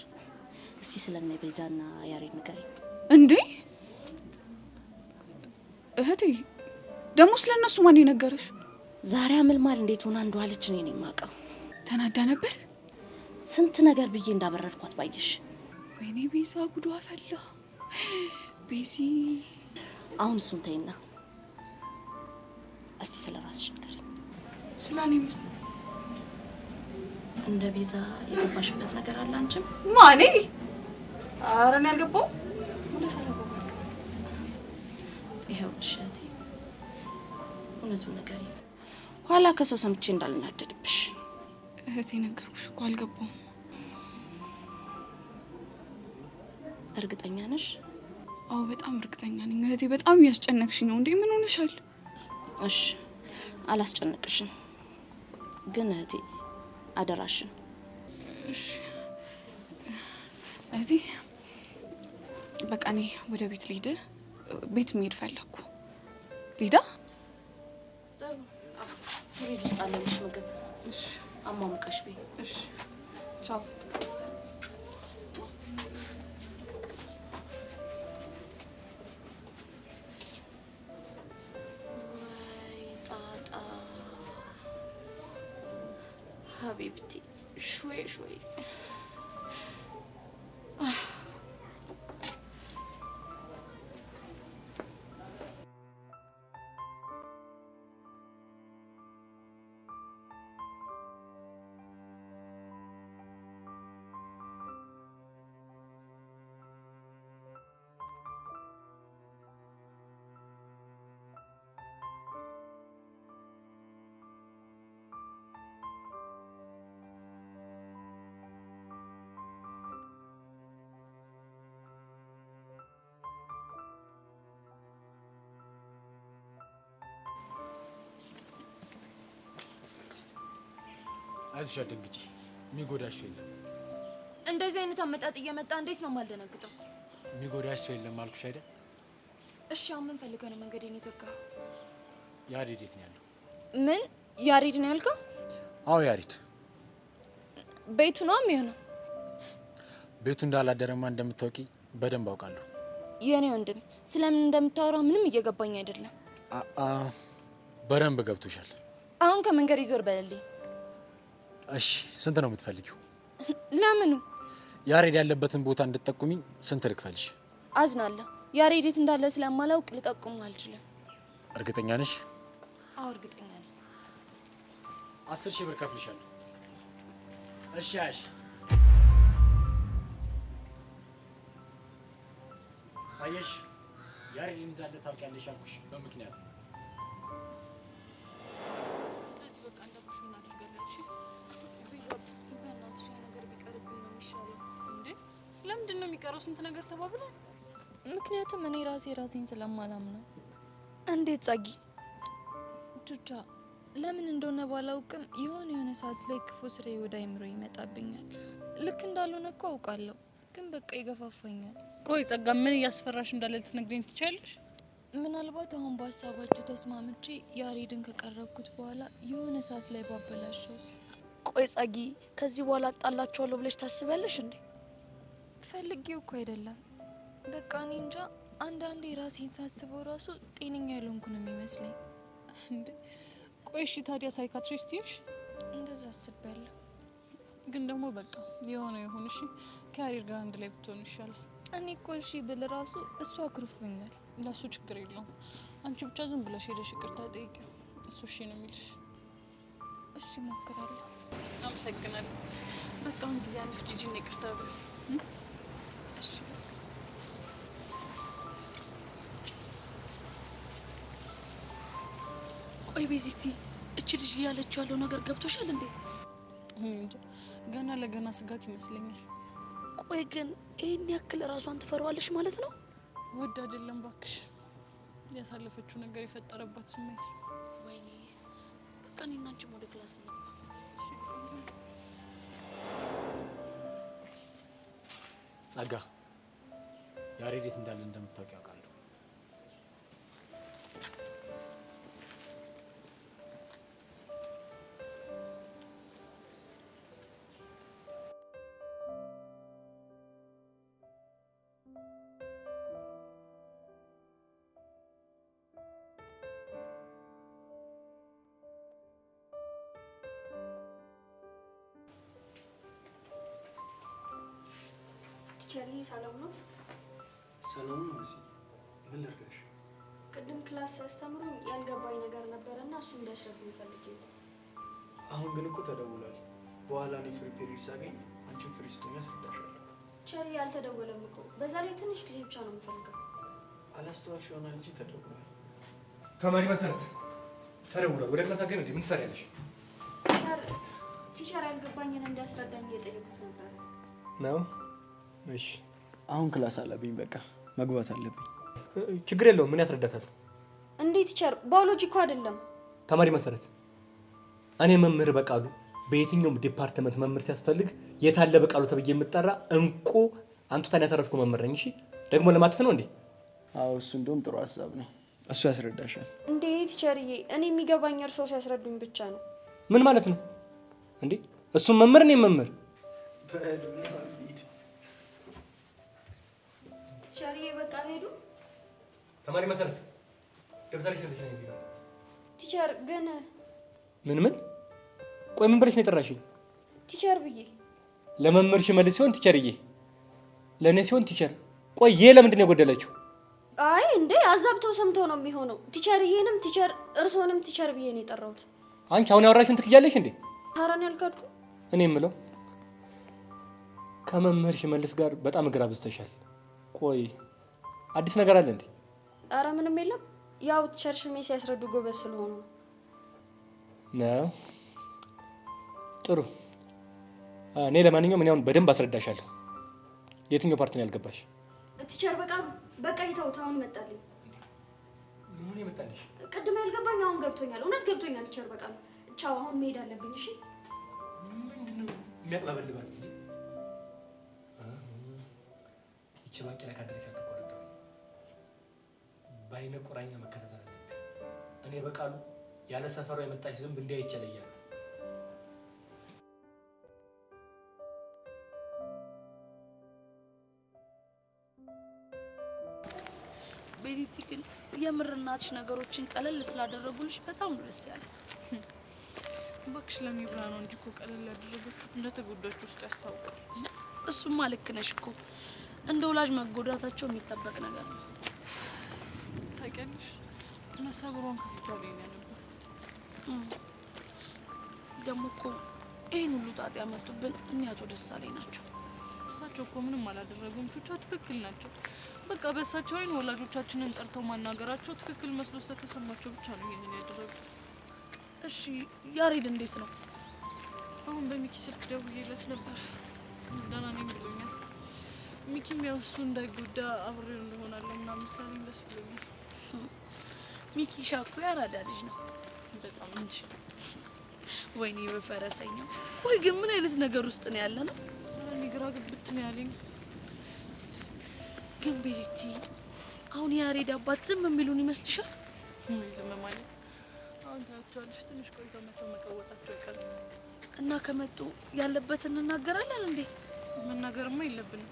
እስቲ ስለነ ቤዛና ያሬድ ንገሪኝ። እንዴ እህቴ ደግሞ ስለነሱ ማን የነገረሽ? ዛሬ አመልማል እንዴት ሆና እንደዋለች እኔ ነኝ የማውቀው። ተናዳ ነበር? ስንት ነገር ብዬ እንዳበረርኳት ባየሽ። ወይኔ ቤዛ ጉዷ ፈላ። ቤዚ አሁን እሱን ተይና እስቲ ስለ ራስሽ ንገሪኝ። ስለ እኔ ምን? እንደ ቤዛ የገባሽበት ነገር አለ አንቺም? ማን? ኧረ እኔ አልገባሁም። እውነት አልገባሁም። ይኸውልሽ እህቴ እውነቱን ንገሪኝ። ኋላ ከሰው ሰምቼ እንዳልናደድብሽ። እህቴ ነገርኩሽ እኮ አልገባውም። እርግጠኛ ነሽ? አዎ በጣም እርግጠኛ ነኝ እህቴ። በጣም እያስጨነቅሽኝ ነው እንዴ! ምን ሆነሻል? እሺ አላስጨነቅሽም፣ ግን እህቴ አደራሽን። እሺ እህቴ በቃ እኔ ወደ ቤት ልሂድ። ቤት መሄድ ፈለኩ። ሊዳ ጥሩ፣ ፍሪጅ ውስጥ አለልሽ ምግብ። እሺ አሟሙቀሽ በይ። እሺ ቻው። ወይ ጣጣ حبيبتي شوي شوي። አይዞሽ አትደንግጪ፣ የሚጎዳሽ ሰው የለም። እንደዚህ አይነት አመጣጥ እየመጣ እንዴት ነው የማልደነግጠው? የሚጎዳሽ ሰው የለም አልኩሽ አይደል? እሺ አሁን ምን ፈልገህ ነው መንገዴን የዘጋኸው? ያሬድ የት ነው ያለው? ምን ያሬድ ነው ያልከው? አዎ ያሬድ። ቤቱ ነው የሚሆነው። ቤቱ እንዳላደረማ እንደምታውቂ በደንብ አውቃለሁ። የኔ ወንድም ስለምን እንደምታወራው ምንም እየገባኝ አይደለም። በደንብ ገብቶሻል። አሁን ከመንገድ ይዞር በለልኝ። እሺ ስንት ነው የምትፈልጊው? ለምኑ? ያሬድ ያለበትን ቦታ እንድትጠቁሚኝ ስንት ልክፈልሽ? አዝናለሁ። ያሬድ የት እንዳለ ስለማላውቅ ልጠቁም አልችልም። እርግጠኛ ነሽ? አዎ እርግጠኛ ነኝ። 10,000 ብር ከፍልሻለሁ። እሺ እሺ። አየሽ ያሬድ እንዳለ ታውቂያለሽ አልኩሽ በምክንያት ነው። ስለዚህ በቃ እንዳልኩሽ እናደርጋለን። እሺ ቤዛ፣ በእናትሽ ይሄ ነገር ቢቀርብኝ ነው የሚሻለው። እንዴ ለምንድን ነው የሚቀረው? ስንት ነገር ተባብለን። ምክንያቱም እኔ ራሴን ስለማላምነው። እንዴት ጸጊ? ቹቻ፣ ለምን እንደሆነ ባላውቅም የሆነ ሰዓት ላይ ክፉ ስራዬ ወደ አይምሮ ይመጣብኛል። ልክ እንዳልሆነ እኮ አውቃለሁ፣ ግን በቃ ይገፋፋኛል። ቆይ ጸጋ፣ ምን እያስፈራሽ እንዳለ ልትነግሪኝ ትችያለሽ? ምናልባት አሁን በሀሳባችሁ ተስማምቼ ያሬድን ከቀረብኩት በኋላ የሆነ ሰዓት ላይ ባበላሸውስ? ቆይ ጸጊ፣ ከዚህ በኋላ አጣላችኋለሁ ብለሽ ታስቢያለሽ እንዴ? ፈልጌው እኮ አይደለም። በቃ እኔ እንጃ፣ አንዳንዴ ራሴን ሳስበው ራሱ ጤነኛ ያልሆንኩ ነው የሚመስለኝ። እንዴ ቆይ እሺ፣ ታዲያ psychiatrist ይሽ? እንደዛ አስቤያለሁ። ግን ደግሞ በቃ የሆነ ይሁን። እሺ ከያሬድ ጋር አንድ ላይ ብትሆኑ ይሻላል። እኔ እኮ እሺ ብል ራሱ እሱ አኩርፎኛል። ለሱ ችግር የለውም። አንቺ ብቻ ዝም ብለሽ ሄደሽ ይቅርታ ጠይቂው፣ እሱ እሺ ነው የሚልሽ። እሺ እሞክራለሁ። አመሰግናለሁ። በቃ አሁን ጊዜ አንፍ ጂጂን ይቅርታ በይው። እሺ ቆይ ቤዚቲ፣ እቺ ልጅ እያለችው ያለው ነገር ገብቶሻል እንዴ? እንጃ ገና ለገና ስጋት ይመስለኛል። ቆይ ግን ይሄን ያክል ራሷን ትፈራዋለሽ ማለት ነው? ወድ አይደለም ባክሽ፣ ያሳለፈችው ነገር የፈጠረባት ስሜት ነው። ወይኔ በቃ እኔና አንቺም ወደ class እንግባ። እሺ ቆንጆ። ጸጋ፣ ያሬድ የት እንዳለ እንደምታውቂ አውቃለሁ። teacher ዬ ሰላም ነው? ሰላም ነው መሲ። ምን ልርዳሽ? ቅድም class ሲያስተምሩኝ ያልገባኝ ነገር ነበረና እሱን እንዲያስረዱኝ ፈልጌ ነው። አሁን ግን እኮ ተደውሏል። በኋላ እኔ free period ሳገኝ አንቺን free ስትሆኚ አስረዳሻለሁ። teacher ዬ አልተደወለም እኮ። በዛ ላይ ትንሽ ጊዜ ብቻ ነው የምፈልገው። አላስተዋልሽ ይሆናል እንጂ ተደውሏል። ተማሪ መሰረት፣ ተደውሏል። ወደ class አትገቢም እንዴ? ምን ትሰሪያለሽ? Teacher ያልገባኝን እንዲያስረዳኝ እየጠየኩት ነበር። ነው? እሺ አሁን class አለብኝ። በቃ መግባት አለብኝ። ችግር የለውም። ምን ያስረዳታል? እንዴ teacher፣ ባዮሎጂ እኮ አይደለም። ተማሪ መሰረት፣ እኔ መምህር በቃሉ በየትኛውም department መምህር ሲያስፈልግ የታለ በቃሉ ተብዬ የምጠራ እንቁ አንቱታን ያተረፍኩ መምህር ነኝ። እሺ ደግሞ ለ maths ነው እንዴ? አዎ እሱ እንደውም ጥሩ ሀሳብ ነው። እሱ ያስረዳሻል። እንዴ teacher ዬ፣ እኔ የሚገባኝ እርሶ ሲያስረዱኝ ብቻ ነው። ምን ማለት ነው እንዴ? እሱም መምህር እኔም መምህር። Teacher ዬ በቃ ሄዱ። ተማሪ መሰረት፣ ደብተርሽ ይዘሽ ነይ እዚህ ጋር። Teacher ግን ምን ቆይ ምን ብለሽ ነው የጠራሽኝ? Teacher ብዬ። ለመምህር ሽመልስ ሲሆን teacher ዬ፣ ለእኔ ሲሆን teacher። ቆይ ይሄ ለምንድን ነው የጎደለችው? አይ እንዴ አዛብተው ሰምተው ነው የሚሆነው። Teacher ዬንም teacher እርሶንም teacher ብዬ ነው የጠራሁት። አንቺ አሁን ያወራሽውን ትክጃለሽ እንዴ? ኧረ እኔ አልካድኩም። እኔ የምለው ከመምህር ሽመልስ ጋር በጣም እግር አብዝተሻል። ቆይ አዲስ ነገር አለ እንዴ? ኧረ ምንም የለም። ያው teacher ሽሜ ሲያስረዱ ጎበዝ ስለሆኑ ነው። ጥሩ። እኔ ለማንኛውም እኔ አሁን በደንብ አስረዳሻለሁ። የትኛው part ነው ያልገባሽ? Teacher በቃሉ በቃ ይተውት። አሁን መጣልኝ። ምን ይመጣልሽ? ቅድም ያልገባኝ አሁን ገብቶኛል። እውነት ገብቶኛል። Teacher በቃሉ ቻው፣ አሁን መሄድ አለብኝ። እሺ ምንድነው የሚያቅለበልባት? እንዴ ይቺ ባቄላ ካደረች አትቆረጥም። በአይነ ቁራኛ መከታተል አለብኝ። እኔ በቃሉ ያለ ሰፈሯ የመጣች ዝንብ እንዲህ አይቻለኛል። ቤዚቲ ግን የምር እናትሽ ነገሮችን ቀለል ስላደረጉልሽ በጣም ነው ደስ ያለኝ። እባክሽ ለኔ ብላ ነው እንጂ እኮ ቀለል ያደረገችው እንደተጎዳች ውስጥ ያስታውቃል። እሱማ ልክ ነሽ እኮ እንደ ወላጅ መጎዳታቸው የሚጠበቅ ነገር ነው። ታውቂያለሽ መሰብሯን ከፊቷ ላይ ነው ያነበብኩት። ደግሞ እኮ ይሄን ሁሉ ጣጣ ያመጡብን እኒ አቶ ደሳለኝ ናቸው። እሳቸው እኮ ምንም አላደረጉም። ቹቻ ትክክል ናቸው። በቃ በእሳቸው አይን ወላጆቻችንን ጠርተው ማናገራቸው ትክክል መስሎ ስለተሰማቸው ብቻ ነው ይሄንን ያደረጉት። እሺ ያሬድ እንዴት ነው? አሁን በሚኪ ስልክ ደውዬለት ነበር። ደህና ነኝ ብሎኛል። ሚኪም ያው እሱ እንዳይጎዳ አብሬው እንደሆናለሁ ምናምን ስላለኝ ደስ ብሎኛል። ሚኪ ሻኮ ያራዳ ልጅ ነው በጣም እንጂ። ወይኔ በፈረሰኛው። ቆይ ግን ምን አይነት ነገር ውስጥ ነው ያለ ነው? እኔ ግራ ግብት ነው ያለኝ። ግን ቤዚቲ አሁን ያሬድ አባት ዝም የሚሉን ይመስልሻል? ወይ ዝም ማለት አሁን ታያቸዋለሽ። ትንሽ ቆይተው መጥተው መቀወጣቸው አይቀርም። እና ከመጡ ያለበትን እንናገራለን እንዴ? መናገርማ የለብንም።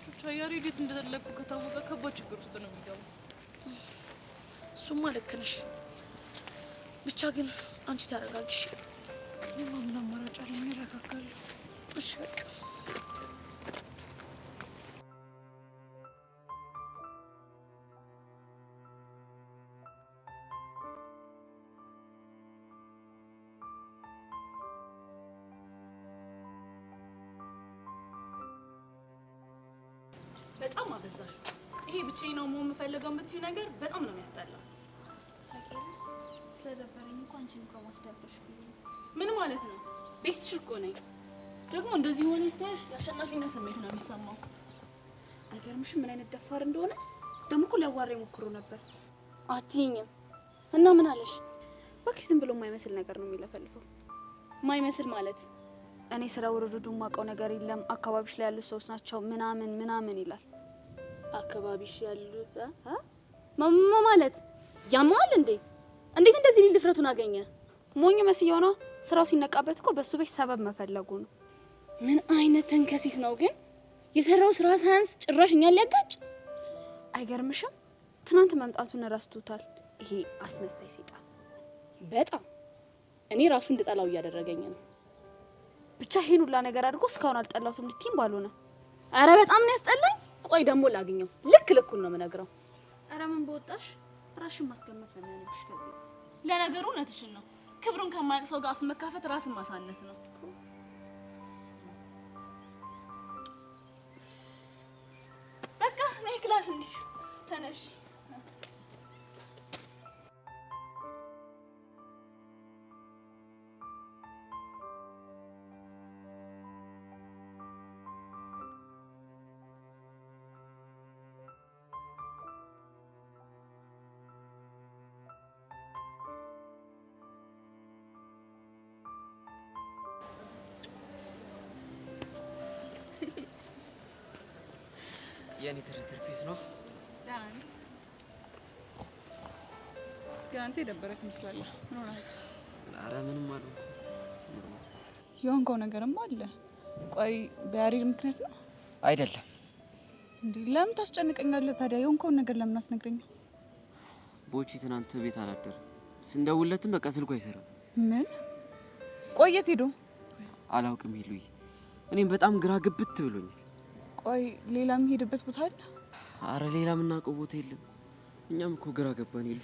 ቹቻ ያሬድ የት እንደተለቁ ከታወቀ ከባድ ችግር ውስጥ ነው የሚገባው። እሱማ ልክ ነሽ። ብቻ ግን አንቺ ተረጋግሽ። እኔማ ምን አማራጭ አለኝ? እረጋጋለሁ። እሺ በቃ በጣም አበዛሽ። ይሄ ብቻዬን ነው መሆን የምፈልገው የምትይው ነገር በጣም ነው የሚያስጠላው። ስለደበረኝ እኮ አንቺን እንኳን ማስደበርሽ ብዬ ነው። ምን ማለት ነው? Best ሽ እኮ ነኝ። ደግሞ እንደዚህ ሆነ ሲያሽ የአሸናፊነት ስሜት ነው የሚሰማው። አይገርምሽም ምን አይነት ደፋር እንደሆነ? ደግሞ እኮ ሊያዋራኝ ሞክሮ ነበር። አትይኝም። እና ምን አለሽ? እባክሽ ዝም ብሎ የማይመስል ነገር ነው የሚለፈልፈው። ማይመስል ማለት? እኔ ስለ ውርርዱ የማውቀው ነገር የለም፣ አካባቢሽ ላይ ያሉት ሰዎች ናቸው ምናምን ምናምን ይላል። አካባቢሽ ያሉት ማማ ማለት ያማል እንዴ? እንዴት እንደዚህ ሊል ድፍረቱን አገኘ? ሞኝ መስየው ነው። ስራው ሲነቃበት እኮ በሱ ቤት ሰበብ መፈለጉ ነው። ምን አይነት ተንከሲስ ነው ግን! የሰራው ስራ ሳያንስ ጭራሽ እኛን ሊያጋጭ። አይገርምሽም? ትናንት መምጣቱን ረስቶታል። ይሄ አስመሳይ ሰይጣን። በጣም እኔ ራሱ እንድጠላው እያደረገኝ ነው። ብቻ ይሄን ሁላ ነገር አድርጎ እስካሁን አልጠላሁትም ልትይም ባልሆነ። አረ በጣም ነው ያስጠላኝ። ቆይ ደግሞ ላግኘው፣ ልክ ልኩን ነው የምነግረው። አረ ምን በወጣሽ፣ ራስሽን ማስገመት ነው የሚሆንብሽ ከዚህ። ለነገሩ እውነትሽን ነው። ክብሩን ከማያውቅ ሰው ጋር አፍ መካፈት ራስን ማሳነስ ነው። በቃ ነይ class እንሂድ። ተነሽ። የኔ ትርትር peace ነው። ደህና ነኝ። ግን አንተ የደበረህ ትመስላለህ። ምን ሆነሃል? ኧረ ምንም አልሆንኩም። የሆንከው ነገርማ አለ። ቆይ በያሬድ ምክንያት ነው? አይደለም። እንዴ ለምን ታስጨንቀኛለህ ታዲያ? የሆንከውን ነገር ለምን አትነግረኝም? ቦቼ ትናንት ቤት አላደረም። ስንደውልለትም በቃ ስልኩ አይሰራም። ምን? ቆይ የት ሄዶ? አላውቅም ሄሉዬ። እኔም በጣም ግራ ግብት ብሎኛል። ቆይ ሌላ የሚሄድበት ቦታ አለ? አረ ሌላ የምናውቀው ቦታ የለም። እኛም እኮ ግራ ገባን ሄሉ።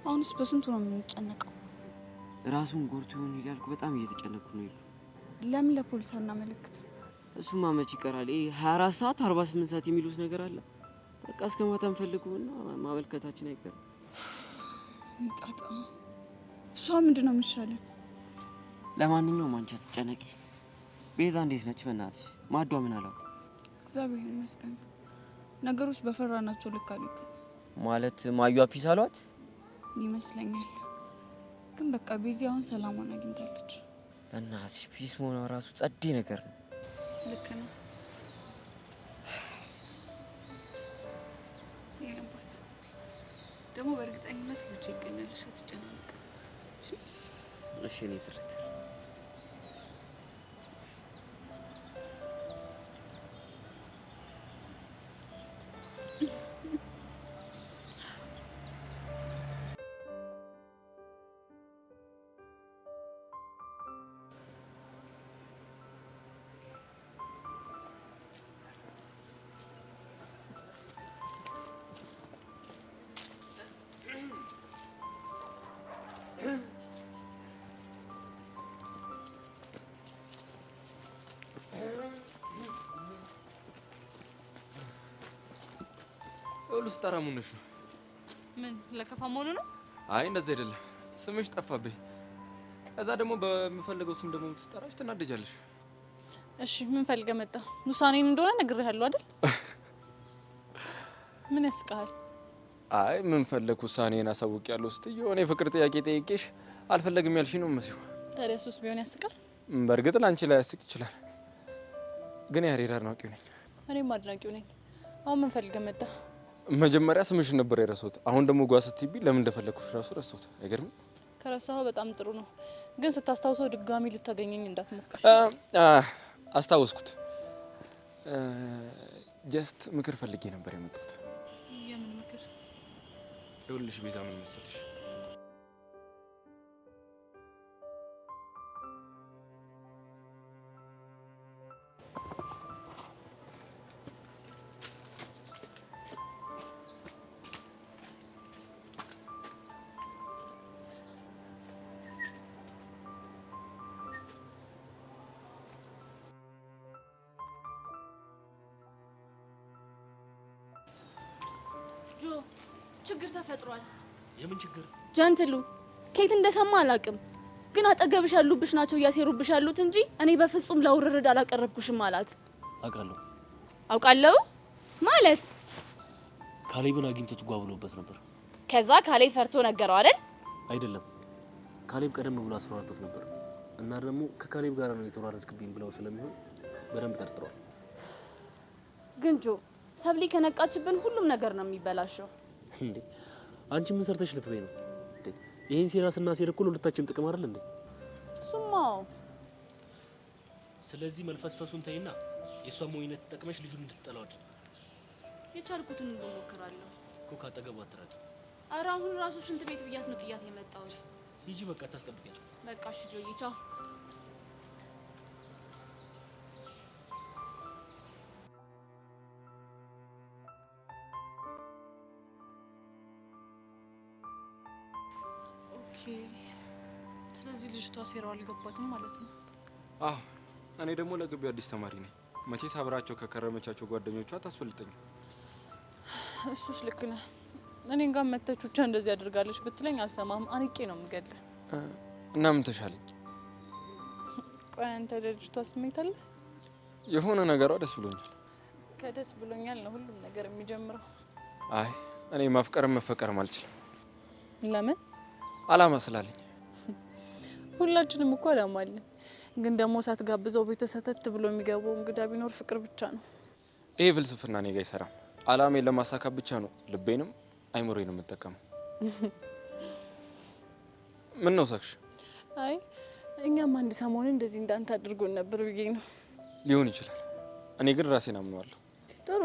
አሁንስ በስንቱ ነው የምንጨነቀው? ራሱን ጎርቶ ይሆን እያልኩ በጣም እየተጨነቅኩ ነው ሄሉ። ለምን ለፖሊስ አናመለክትም? እሱማ መች ይቀራል። ይሄ 24 ሰዓት 48 ሰዓት የሚሉት ነገር አለ። በቃ እስከ ማታ እንፈልገውና ማመልከታችን አይቀርም። ጣጣ። እሷ ምንድን ነው የሚሻለን? ለማንኛውም አንቺ አትጨነቂ። ቤዛ እንዴት ነች? በእናትሽ ማዷ ምን አላት? እግዚአብሔር ይመስገን ነገሮች በፈራናቸው ልክ አልሄዱም። ማለት ማዩ peace አሏት ይመስለኛል። ግን በቃ ቤዚ አሁን ሰላሟን አግኝታለች። በእናትሽ peace መሆኗ ራሱ ጸዴ ነገር ነው። ልክ ነው። የኔ አባት ደግሞ በእርግጠኝነት ብቻ ይገኛል። እሺ አትጨናነቅ። እሺ እኔ ትርትር ሁሉ ስጠራ ሙንሽ ነው። ምን ለከፋ መሆኑ ነው? አይ እንደዚህ አይደለም። ስምሽ ጠፋብኝ። ከዛ ደግሞ በምፈልገው ስም ደግሞ የምትጠራሽ ትናደጃለሽ። እሺ ምን ፈልገህ መጣ? ውሳኔን እንደሆነ ነግሬሃለሁ አይደል? ምን ያስቃል? አይ ምን ፈለክ ውሳኔን አሳውቂያለሁ ስትይ የሆነ የፍቅር ጥያቄ ጠይቄሽ አልፈለግም ያልሽኝ ነው መስዩ። ታዲያ እሱስ ቢሆን ያስቃል? በእርግጥ ላንቺ ላይ ያስቅ ይችላል፣ ግን ያሬድ አድናቂው ነኝ። እኔም አድናቂው ነኝ። አሁን ምን ፈልገህ መጣ? መጀመሪያ ስምሽን ነበር የረሳሁት። አሁን ደግሞ ጓ ስትይብኝ ለምን እንደፈለግኩሽ ራሱ ረሳሁት። አይገርምም? ከረሳኸው በጣም ጥሩ ነው፣ ግን ስታስታውሰው ድጋሚ ልታገኘኝ እንዳትሞክር። አስታወስኩት። just ምክር ፈልጌ ነበር የመጣሁት። የምን ምክር? ይኸውልሽ ቤዛ፣ ምን መሰለሽ ችግር ተፈጥሯል። የምን ችግር? ጀንትሉ ከየት እንደሰማ አላውቅም፣ ግን አጠገብሽ ያሉብሽ ናቸው እያሴሩብሽ ያሉት እንጂ እኔ በፍጹም ለውርርድ አላቀረብኩሽም አላት። አውቃለሁ። አውቃለሁ ማለት ካሌብን አግኝቶት ጓ ብሎበት ነበር። ከዛ ካሌብ ፈርቶ ነገረው አይደል? አይደለም፣ ካሌብ ቀደም ብሎ አስፈራርቶት ነበር እና ደግሞ ከካሌብ ጋር ነው የተወራረድክብኝ ብለው ስለሚሆን በደንብ ጠርጥሯል። ግን ጆ፣ ሰብሊ ከነቃችብን ሁሉም ነገር ነው የሚበላሸው። እንዴ አንቺ ምን ሰርተሽ ልትበይ ነው? እንዴ ይሄን ሴራ ስናሴር እኮ ለሁለታችንም ጥቅም አይደል እንዴ? እሱማ። ስለዚህ መልፈስፈሱን ተይና የእሷን ሞኝነት ተጠቅመሽ ልጁን እንድትጠላው አድርጊ። የቻልኩትን ሁሉ እሞክራለሁ እኮ። ካጠገቡ አትራቂ። ኧረ አሁን ራሱ ሽንት ቤት ብያት ነው ጥያት የመጣሁት። ሂጂ በቃ ታስጠብቂያለሽ። በቃ እሺ ጆዬ፣ ቻው። Okay፣ ስለዚህ ልጅቷ ሴራው አልገባትም ማለት ነው። አዎ፣ እኔ ደግሞ ለግቢው አዲስ ተማሪ ነኝ። መቼስ አብራቸው ከከረመቻቸው ጓደኞቿ አታስፈልጠኝም። እሱስ ልክ ነህ። እኔን ጋር መተች ብቻ እንደዚህ አድርጋለች ብትለኝ አልሰማህም። አንቄ ነው የምገልህ። እና ምን ተሻለኝ? ቆይ አንተ ለልጅቷ ስሜት አለ? የሆነ ነገሯ ደስ ብሎኛል። ከደስ ብሎኛል ነው ሁሉም ነገር የሚጀምረው። አይ እኔ ማፍቀርም መፈቀርም አልችልም። ለምን? አላማ ስላለኝ። ሁላችንም እኮ አላማ አለን። ግን ደግሞ ሳትጋብዘው ቤት ሰተት ብሎ የሚገባው እንግዳ ቢኖር ፍቅር ብቻ ነው። ይሄ ፍልስፍና እኔ ጋር አይሰራም። አላማዬን ለማሳካት ብቻ ነው ልቤንም አይምሮዬንም የምጠቀመው። ምን ነው ሳቅሽ? አይ እኛም አንድ ሰሞን እንደዚህ እንዳንተ አድርጎን ነበር ብዬ ነው። ሊሆን ይችላል። እኔ ግን ራሴን አምነዋለሁ። ጥሩ።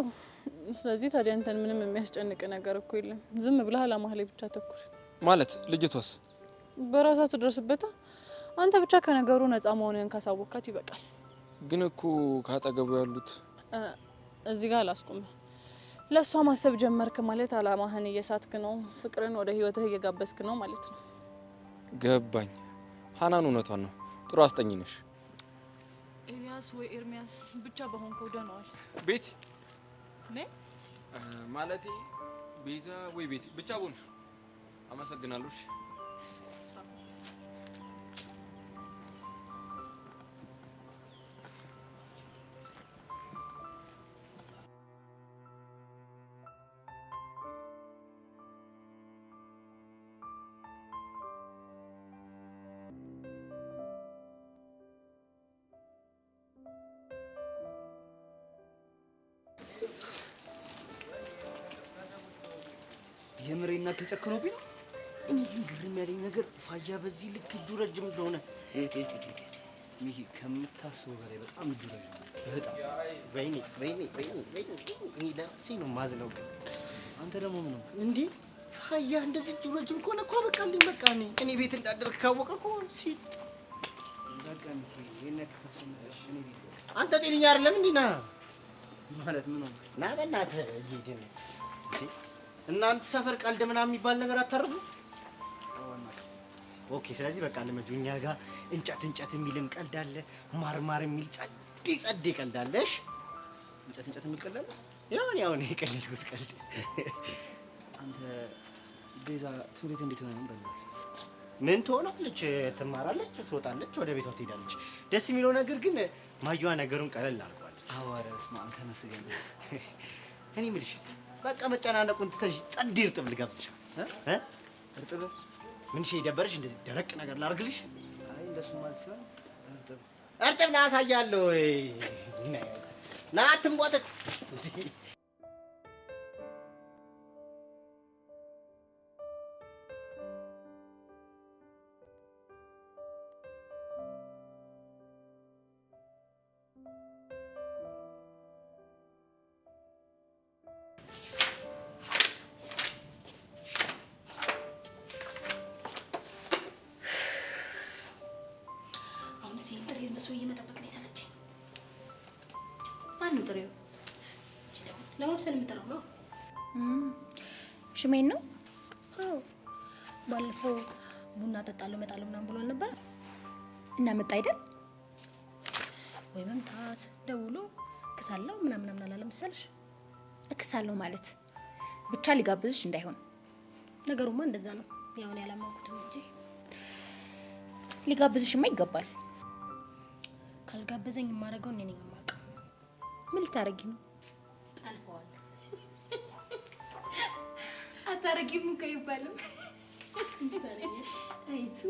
ስለዚህ ታዲያ አንተን ምንም የሚያስጨንቅ ነገር እኮ የለም። ዝም ብለህ አላማህ ላይ ብቻ ተኩር። ማለት ልጅቷስ በራሷ ትድረስበታ። አንተ ብቻ ከነገሩ ነፃ መሆንህን ካሳወቅካት ይበቃል። ግን እኮ ካጠገቡ ያሉት እዚህ ጋር አላስቆምህ። ለእሷ ማሰብ ጀመርክ ማለት አላማህን እየሳትክ ነው። ፍቅርን ወደ ህይወትህ እየጋበዝክ ነው ማለት ነው። ገባኝ። ሀናን እውነቷን ነው። ጥሩ አስጠኝ ነሽ። ኤልያስ ወይ ኤርሚያስ ብቻ በሆንከው ደህና ዋል። ቤቲ ምን ማለቴ ቤዛ ወይ ቤቲ ብቻ በሆንሽ። አመሰግናለሁ። እሺ የምሬና ከጨክኖብኝ ነው። እኔ ግን ግርም ያለኝ ነገር ፋያ በዚህ ልክ እጁ ረጅም እንደሆነ። ሚኪ ከምታስበው በላይ በጣም እጁ ረጅም ነው። በጣም ወይኔ ወይኔ ወይኔ ወይኔ እኔ ለራሴ ነው የማዝነው። ግን አንተ ደግሞ ምን ሆንክ እንዴ? ፋያ እንደዚህ እጁ ረጅም ከሆነ እኮ አበቃልኝ። በቃ እኔ ቤት እንዳደርክ ካወቀ እኮ ሲጥ በቃ ሚኪ ይሄን ያክል ካሰመረሽ እኔ ልሂድ። አንተ ጤነኛ አይደለም እንዴ? ና ማለት ምን ሆንክ? ና በእናትህ እየሄድን እንዴ። እናንተ ሰፈር ቀልድ ምናምን የሚባል ነገር አታርፉ? okay፣ ስለዚህ በቃ ልመጁ። እኛ ጋር እንጨት እንጨት የሚልም ቀልድ አለ፣ ማርማር የሚል ጸዴ ጸዴ ቀልድ አለ። እሺ እንጨት እንጨት የሚል ቀልድ አለ? ያው እኔ አሁን የቀለድኩት ቀልድ። አንተ ቤዛ ትምህርት ቤት እንዴት ሆነ ነው? በእናትህ ምን ትሆናለች? ትማራለች፣ ትወጣለች፣ ወደ ቤቷ ትሄዳለች። ደስ የሚለው ነገር ግን ማየዋ ነገሩን ቀለል አድርጓለች። አዎ፣ ኧረ በስመ አብ ተመስገን። እኔ የምልሽ በቃ መጨናነቁን ትተሽ ጸዴ እርጥብ ልጋብዝሽ። እርጥብ ምን ሺ ደበረሽ? እንደዚህ ደረቅ ነገር ላድርግልሽ? አይ እንደሱ ማለት ሲሆን እርጥብ እርጥብ ና አሳያለሁ። ና አትንቧጠጥ። እየመጠበቅ ነው የሰለቸኝ። ማነው ጥሬው? እቺ ደግሞ ለማብሰል የምጠራው ነው። ሽሜን ነው? አዎ፣ ባለፈው ቡና ጠጣለሁ እመጣለሁ ምናምን ብሎ ነበር እና መጣ አይደል? ወይ መምጣት ደውሎ እክሳለሁ ምናምን ምናምን አላለም መሰለሽ? እክሳለሁ ማለት ብቻ ሊጋብዝሽ እንዳይሆን። ነገሩማ እንደዛ ነው። ያው እኔ አላመንኩትም እንጂ ሊጋብዝሽማ ይገባል። ካልጋበዘኝ የማደርገው እኔ ነኝ የማውቀው። ምን ልታረጊ ነው? አልፈዋለሁ። አታረጊም እኮ አይባልም። አይቱ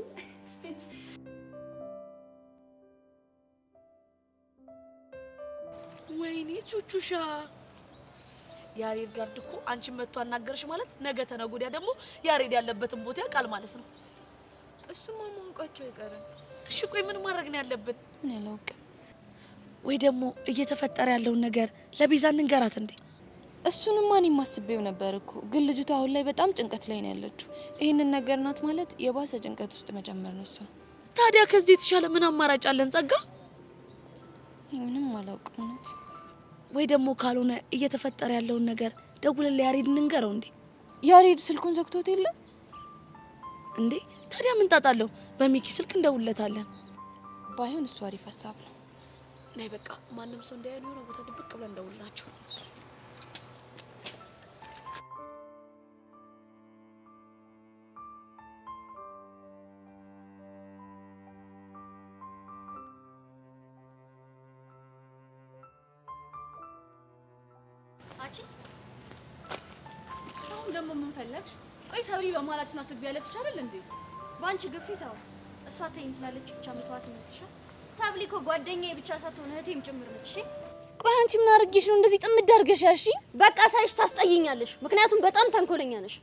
ወይኔ ቹቹሻ፣ ያሬድ ጋርድ እኮ አንቺን መጥቶ አናገረሽ ማለት ነገ ተነገ ወዲያ ደግሞ ያሬድ ያለበትን ቦታ ያውቃል ማለት ነው። እሱማ ማወቃቸው አይቀርም። እሺ ቆይ ምን ማድረግ ነው ያለብን? እኔ አላውቅም። ወይ ደግሞ እየተፈጠረ ያለውን ነገር ለቤዛ እንንገራት እንዴ? እሱንማ እኔም አስቤው ነበር እኮ፣ ግን ልጅቷ አሁን ላይ በጣም ጭንቀት ላይ ነው ያለችው። ይህንን ነገር ናት ማለት የባሰ ጭንቀት ውስጥ መጨመር ነው እሷ። ታዲያ ከዚህ የተሻለ ምን አማራጭ አለን ጸጋ? እኔ ምንም አላውቅም እውነት። ወይ ደግሞ ካልሆነ እየተፈጠረ ያለውን ነገር ደውለን ለያሬድ እንንገረው እንዴ? ያሬድ ስልኩን ዘግቶት የለም እንዴ? ታዲያ ምን ጣጣ አለው? በሚኪ ስልክ እንደውለታለን። ባይሆን እሱ አሪፍ ሀሳብ ነው። ነይ በቃ ማንም ሰው እንዳያዩ የሆነ ቦታ ድብቅ ብለን እንደውልላቸው። አንቺ አሁን ደግሞ ምን ፈለግሽ? ቆይ ሰብሪ በመሀላችን አትግቢ ያለችሽ አይደል እንዴ? በአንቺ ግፊት አዎ፣ እሷ ተይኝ ስላለች ብቻ መተዋት ይመስልሻል? ሰብሊ እኮ ጓደኛዬ ብቻ ሳትሆን እህቴም ጭምር ነች። እሺ ቆይ አንቺ ምን አድርጌሽ ነው እንደዚህ ጥምድ አድርገሽ ያልሽኝ? በቃ ሳይሽ ታስጠይኛለሽ። ምክንያቱም በጣም ተንኮለኛ ነሽ።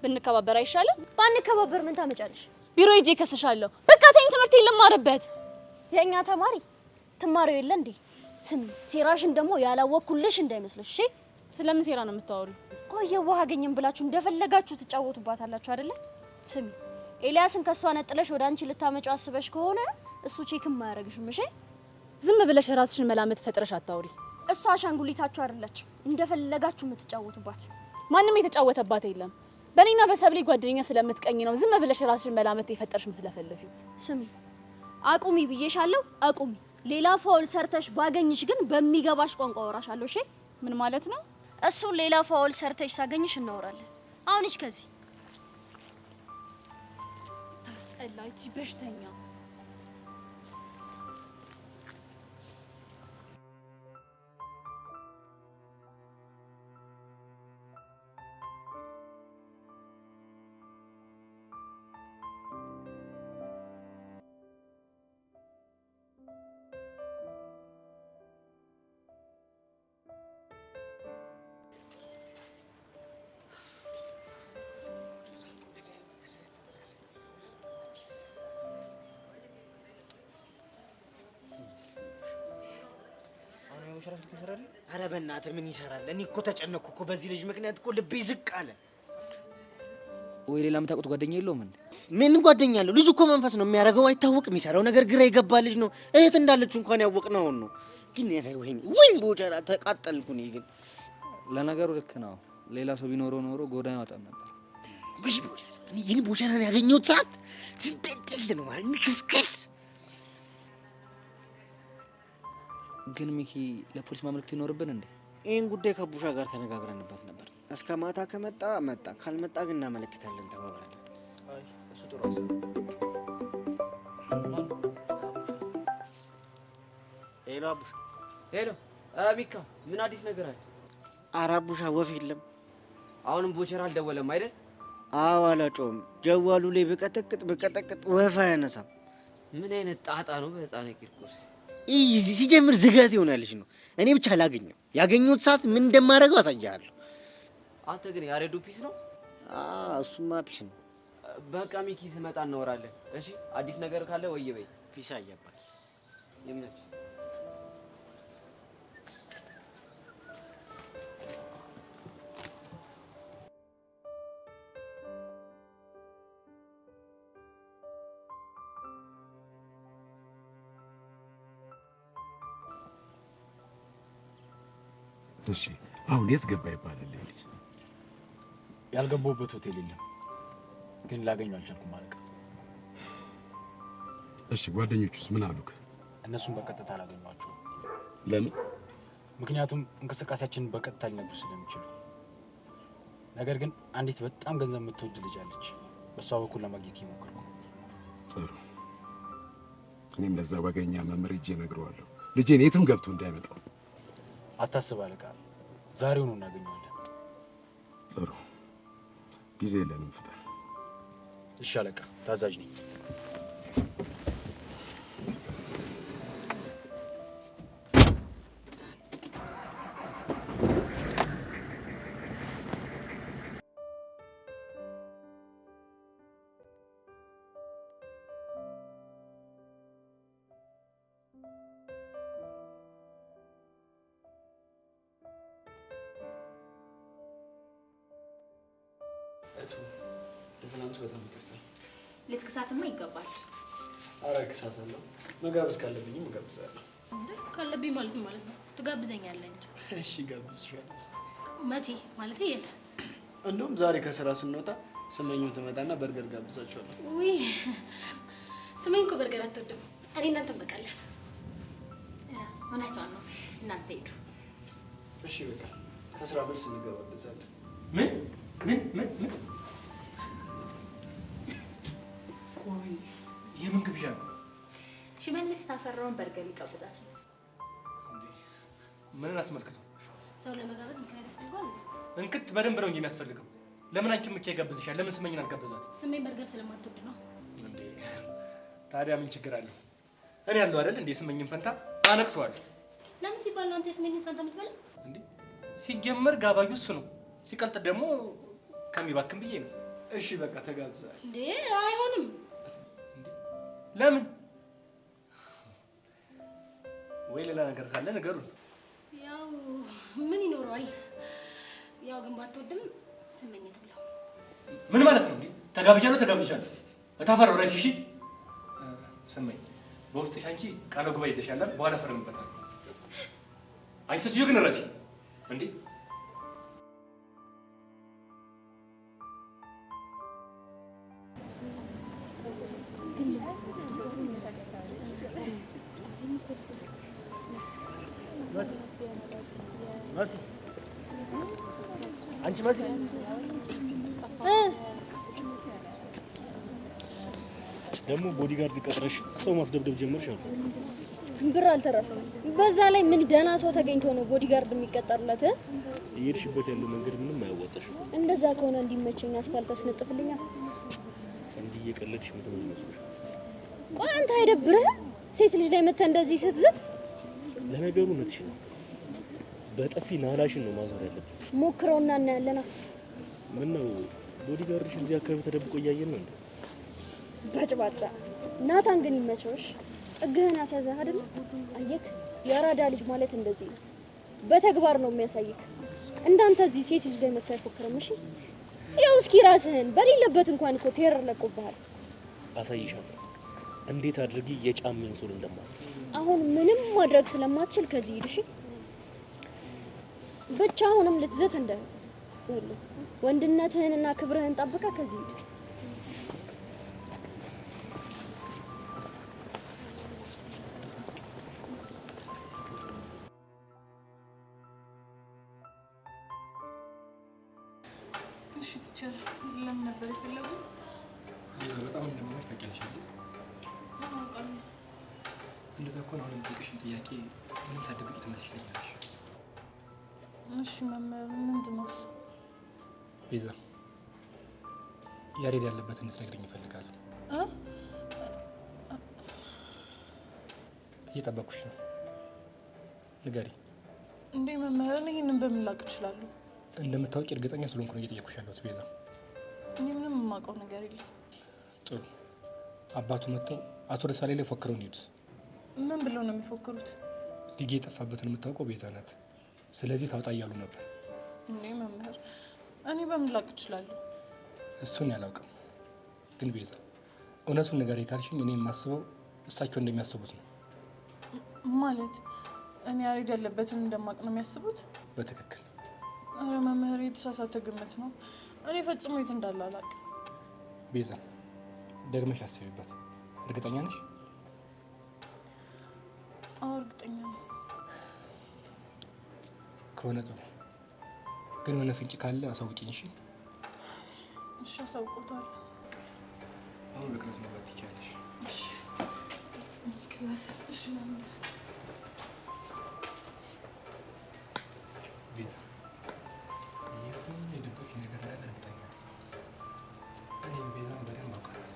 ብንከባበር አይሻልም? ባንከባበር ምን ታመጫለሽ? ቢሮ ሄጄ እከስሻለሁ። በቃ ተይኝ፣ ትምህርቴን ልማርበት። የእኛ ተማሪ ትማሪው የለ እንዴ? ስሚ፣ ሴራሽን ደግሞ ያላወቅኩልሽ እንዳይመስልሽ። እሺ? ስለምን ሴራ ነው የምታወሪው? ቆይ የዋህ አገኘን ብላችሁ እንደፈለጋችሁ ትጫወቱባታላችሁ አይደለ? ስሚ፣ ኤልያስን ከሷ ነጥለሽ ወደ አንቺ ልታመጪው አስበሽ ከሆነ እሱ check ም አያደርግሽም። እሺ? ዝም ብለሽ ራስሽን መላመት ፈጥረሽ አታውሪ። እሷ አሻንጉሊታችሁ አይደለችም እንደፈለጋችሁ የምትጫወቱባት። ማንም የተጫወተባት የለም። በእኔና በሰብሌ ጓደኛ ስለምትቀኝ ነው ዝም ብለሽ ራስሽን መላመት የፈጠርሽ የምትለፈልፊው። ስሚ፣ አቁሚ ብዬሻለሁ፣ አቁሚ። ሌላ foul ሰርተሽ ባገኝሽ ግን በሚገባሽ ቋንቋ አወራሻለሁ። እሺ? ምን ማለት ነው? እሱን ሌላ foul ሰርተሽ ሳገኝሽ እናወራለን። አሁን ሂጅ ከዚህ። ታስጠላ ይቺ በሽተኛ። ኧረ በእናትህ ምን ይሰራል? እኔ እኮ ተጨነቅኩ እኮ በዚህ ልጅ ምክንያት እኮ ልቤ ዝቅ አለ። ወይ ሌላ የምታውቁት ጓደኛ የለውም እንዴ? ምን ጓደኛ አለው? ልጁ እኮ መንፈስ ነው የሚያደርገው፣ አይታወቅም። የሚሰራው ነገር ግራ የገባ ልጅ ነው። እህት እንዳለችው እንኳን ያወቅነው አሁን ነው። ግን ኧረ ወይኔ ወይ ቦቸራ ተቃጠልኩ እኔ ግን። ለነገሩ ልክ ነው። ሌላ ሰው ቢኖረው ኖሮ ጎዳ ያወጣም ነበር። ውይ ቦቸራ፣ እኔ ግን ቦቸራን ያገኘሁት ሰዓት ስንጥልጥል ነው ማለት ንክስክስ። ግን ሚኪ ለፖሊስ ማመልከት ይኖርብን እንዴ? ይህን ጉዳይ ከቡሻ ጋር ተነጋግረንበት ነበር። እስከ ማታ ከመጣ መጣ፣ ካልመጣ ግን እናመለክታለን ተባብለናል። አይ እሱ ጥሩ ሀሳብ። Hello አቡሻ። Hello ሚካ፣ ምን አዲስ ነገር አለ? ኧረ አቡሻ ወፍ የለም። አሁንም ቦቸራ አልደወለም አይደል? አዎ አላጮም። ጀዋሉ ላይ ብቀጠቅጥ ብቀጠቅጥ ወፍ አያነሳም። ምን አይነት ጣጣ ነው በህፃነ ቂርቆስ። Easy ሲጀምር ዝጋት ይሆናልሽ ነው። እኔ ብቻ አላገኘው። ያገኘሁት ሰዓት ምን እንደማደርገው አሳይሃለሁ። አንተ ግን ያሬዱ peace ነው? አዎ እሱማ peace ነው። በቃ ሚኪ ስመጣ እናወራለን። እሺ አዲስ ነገር ካለ ወይ በይ። Peace አያባል ይመች። እሺ አሁን የት ገባ ይባላል ይሄ ልጅ? ያልገባሁበት ሆቴል የለም፣ ግን ላገኘው አልቻልኩም አለቃ። እሺ ጓደኞቹስ ምን አሉክ? እነሱን በቀጥታ አላገኟቸውም። ለምን? ምክንያቱም እንቅስቃሴያችንን በቀጥታ ሊነግሩ ስለሚችሉ። ነገር ግን አንዲት በጣም ገንዘብ የምትወድ ልጅ አለች። በእሷ በኩል ለማግኘት እየሞከርኩ ነው። ጥሩ፣ እኔም ለዛ ወገኛ መምህር ሄጄ እነግረዋለሁ። ልጄን የትም ገብቶ እንዳይመጣው። አታስብ አለቃ፣ ዛሬውኑ እናገኘዋለን። ጥሩ፣ ጊዜ የለንም፣ ፍጠን። እሺ አለቃ፣ ታዛዥ ነኝ። ለትናንቱ በጣም ይቅርታ። ልትክሳትማ ይገባል። ኧረ እክሳታለሁ። መጋበዝ ካለብኝም እጋብዛለሁ። ካለብኝ ማለት ምን ማለት ነው? ትጋብዘኛለህ እንጂ። እሺ እጋብዝሻለሁ። መቼ ማለት የት? እንደውም ዛሬ ከስራ ስንወጣ ስመኙን ትመጣና በርገር ጋብዛችኋለሁ። ውይ ስመኝ እኮ በርገር አትወድም። እኔ እናንተ እንበቃለን። እውነቷን ነው። እናንተ ሂዱ። እሺ በቃ ከስራ መልስ እንገባበዛለን። ምን ምን ምን ምን? ቆይ የምን ግብዣ ነው? ሽመልስ ታፈራውን በርገር ሊጋብዛት ነው። ምንን አስመልክቶ? ሰው ለመጋበዝ ምክንያት ያስፈልገዋል? እንክት በደንብ ነው እንጂ የሚያስፈልገው። ለምን አንቺን ብቻ ይጋብዝሻል? ለምን ስመኝን አልጋበዛት? ስመኝ በርገር ስለማትወድ ነው። እንዴ ታዲያ ምን ችግር አለው? እኔ ያለው አይደል እንዴ ስመኝን ፈንታ አነቅተዋለሁ። ለምን ሲባል ነው አንተ የስመኝን ፈንታ የምትበላው? እንዴ ሲጀመር ጋባዩ እሱ ነው፣ ሲቀልጥ ደግሞ ከሚባክን ብዬ ነው። እሺ በቃ ተጋብዘሃል። እንዴ አይሆንም። ለምን? ወይ ሌላ ነገር ካለ ንገሩን። ያው ምን ይኖረዋል? ያው ግን ባትወድም ስመኝ ትብላው። ምን ማለት ነው እንዴ? ተጋብዣለሁ ተጋብዣለሁ። እታፈረው ረፊ። እሺ ስመኝ፣ በውስጥሽ አንቺ ቃለ ጉባኤ ይዘሻል፣ በኋላ ፈርምበታለሁ። አንቺ ሴትዮ ግን ረፊ እንዴ። መሲ፣ አንቺ መሲ፣ ደግሞ bodyguard ቀጥረሽ ሰው ማስደብደብ ጀመርሽ አሉ። ብር አልተረፈም። በዛ ላይ ምን ደህና ሰው ተገኝቶ ነው bodyguard የሚቀጠርለት? እየሄድሽበት ያለው መንገድ ምንም አያዋጣሽም። እንደዛ ከሆነ እንዲመቸኝ አስፋልት አስነጥፍልኛል። እንዲህ እየቀለድሽ የምትኖሪ ይመስልሻል? ቆይ አንተ አይደብርህም? ሴት ልጅ ላይ መተህ እንደዚህ ስትዝት። ለነገሩ እውነትሽን ነው። በጠፊ ናላሽን ነው ማዞር ያለብን። ሞክረውና እናያለና። ምን ነው bodyguard ሽ እዚህ አካባቢ ተደብቆ እያየን ነው እንዴ? በጭባጫ ናታን ግን ይመቸውሽ። ጥግህን አስያዘህ አይደል? አየክ፣ የአራዳ ልጅ ማለት እንደዚህ ነው። በተግባር ነው የሚያሳይክ። እንዳንተ እዚህ ሴት ልጅ ላይ መጥቶ አይፎክርም። እሺ ያው እስኪ ራስህን በሌለበት እንኳን እኮ terror ለቆብሃል። አሳይሻለሁ እንዴት አድርጊ የጫሜን sole እንደማለት። አሁን ምንም ማድረግ ስለማትችል ከዚህ ሂድ። እሺ ብቻ አሁንም ልትዘት እንዳይሆን ይኸውልህ፣ ወንድነትህንና ክብርህን ጠብቀህ ከዚህ ሂድ። እሺ teacher፣ ለምን ነበር የፈለጉት? ቤዛ በጣም እንደምወድሽ ታውቂያለሽ አይደል? አውቃለሁ። እንደዛ ከሆነ አሁን የምጠይቅሽን ጥያቄ ምንም ሳትደብቂ ትመልሺልኛለሽ። እሺ መምህር፣ ምንድን ነው እሱ? ቤዛ ያሬድ ያለበትን እንድትነግሪኝ እፈልጋለሁ። እ? እየጠበኩሽ ነው። ንገሪ። እንዴ መምህር፣ እኔ ይህንን በምን ላውቅ እችላለሁ? እንደምታውቂ እርግጠኛ ስለሆንኩ ነው እየጠየኩሽ ያለሁት ቤዛ። እኔ ምንም የማውቀው ነገር የለም። ጥሩ። አባቱ መጥተው አቶ ደሳለኝ ላይ ፎክረው እንሂድ። ምን ብለው ነው የሚፎክሩት? ሊጌ የጠፋበትን የምታውቀው ቤዛ ናት። ስለዚህ ታውጣ እያሉ ነበር። እንዴ መምህር፣ እኔ በምን ላውቅ እችላለሁ? እሱን ያላውቅም፣ ግን ቤዛ እውነቱን ንገሪ ካልሽኝ እኔ የማስበው እሳቸው እንደሚያስቡት ነው። ማለት እኔ ያሬድ ያለበትን እንደማውቅ ነው የሚያስቡት? በትክክል። ኧረ መምህር፣ የተሳሳተ ግምት ነው። እኔ ፈጽሞ የት እንዳለ አላውቅም። ቤዛ ደግመሽ አስቢበት። እርግጠኛ ነሽ? አዎ እርግጠኛ ነኝ። ከሆነ ጥሩ። ግን የሆነ ፍንጭ ካለ አሳውቂኝ። እሺ? እሺ አሳውቆታለሁ። አሁን ወደ class መግባት ትችያለሽ። እሺ class። እሺ መምህር። ቤዛ የሆነ የደበቅሽኝ ነገር እንዳለ እርግጠኛ ነኝ። እኔም ቤዛን በደንብ አውቃታለሁ።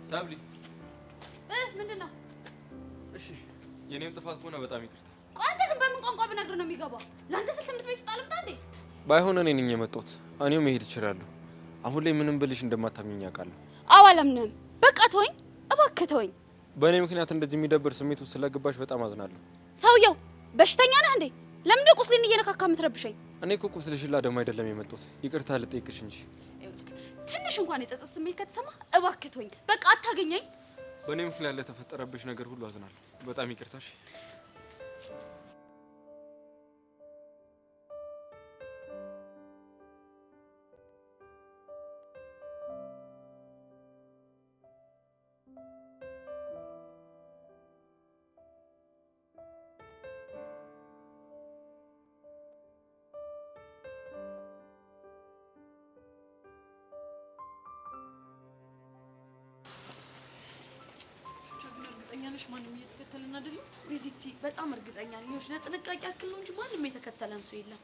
ሳብሊ ምንድን ነው? እሺ የኔም ጥፋት ከሆነ በጣም ይቅርታ። ቆይ አንተ ግን በምን ቋንቋ ብነግርህ ነው የሚገባው? ለአንተ ስል ትምህርት ቤት ውስጥ አልምጣ እንዴ? ባይሆን እኔ ነኝ የመጣሁት። እኔው መሄድ እችላለሁ። አሁን ላይ ምንም ብልሽ እንደማታምኚኝ አውቃለሁ። አዎ አላምንህም። በቃ ተወኝ እባክህ ተወኝ። በእኔ ምክንያት እንደዚህ የሚደብር ስሜት ውስጥ ስለገባሽ በጣም አዝናለሁ። ሰውየው በሽተኛ ነህ እንዴ? ለምንድን ነው ቁስሌን እየነካካ የምትረብሸኝ? እኔ እኮ ቁስልሽን ላደማ አይደለም የመጣሁት ይቅርታ ልጠይቅሽ እንጂ። ትንሽ እንኳን የጸጸት ስሜት ከተሰማ እባክህ ተወኝ። በቃ አታገኘኝ። በእኔ ምክንያት ለተፈጠረብሽ ነገር ሁሉ አዝናለሁ። በጣም ይቅርታሽ። ነሽ ማንም እየተከተለን አይደለም? ቤዚቲ በጣም እርግጠኛ ነኝ። ይኸውልሽ ለጥንቃቄ ያክል ነው እንጂ ማንም የተከተለን ሰው የለም።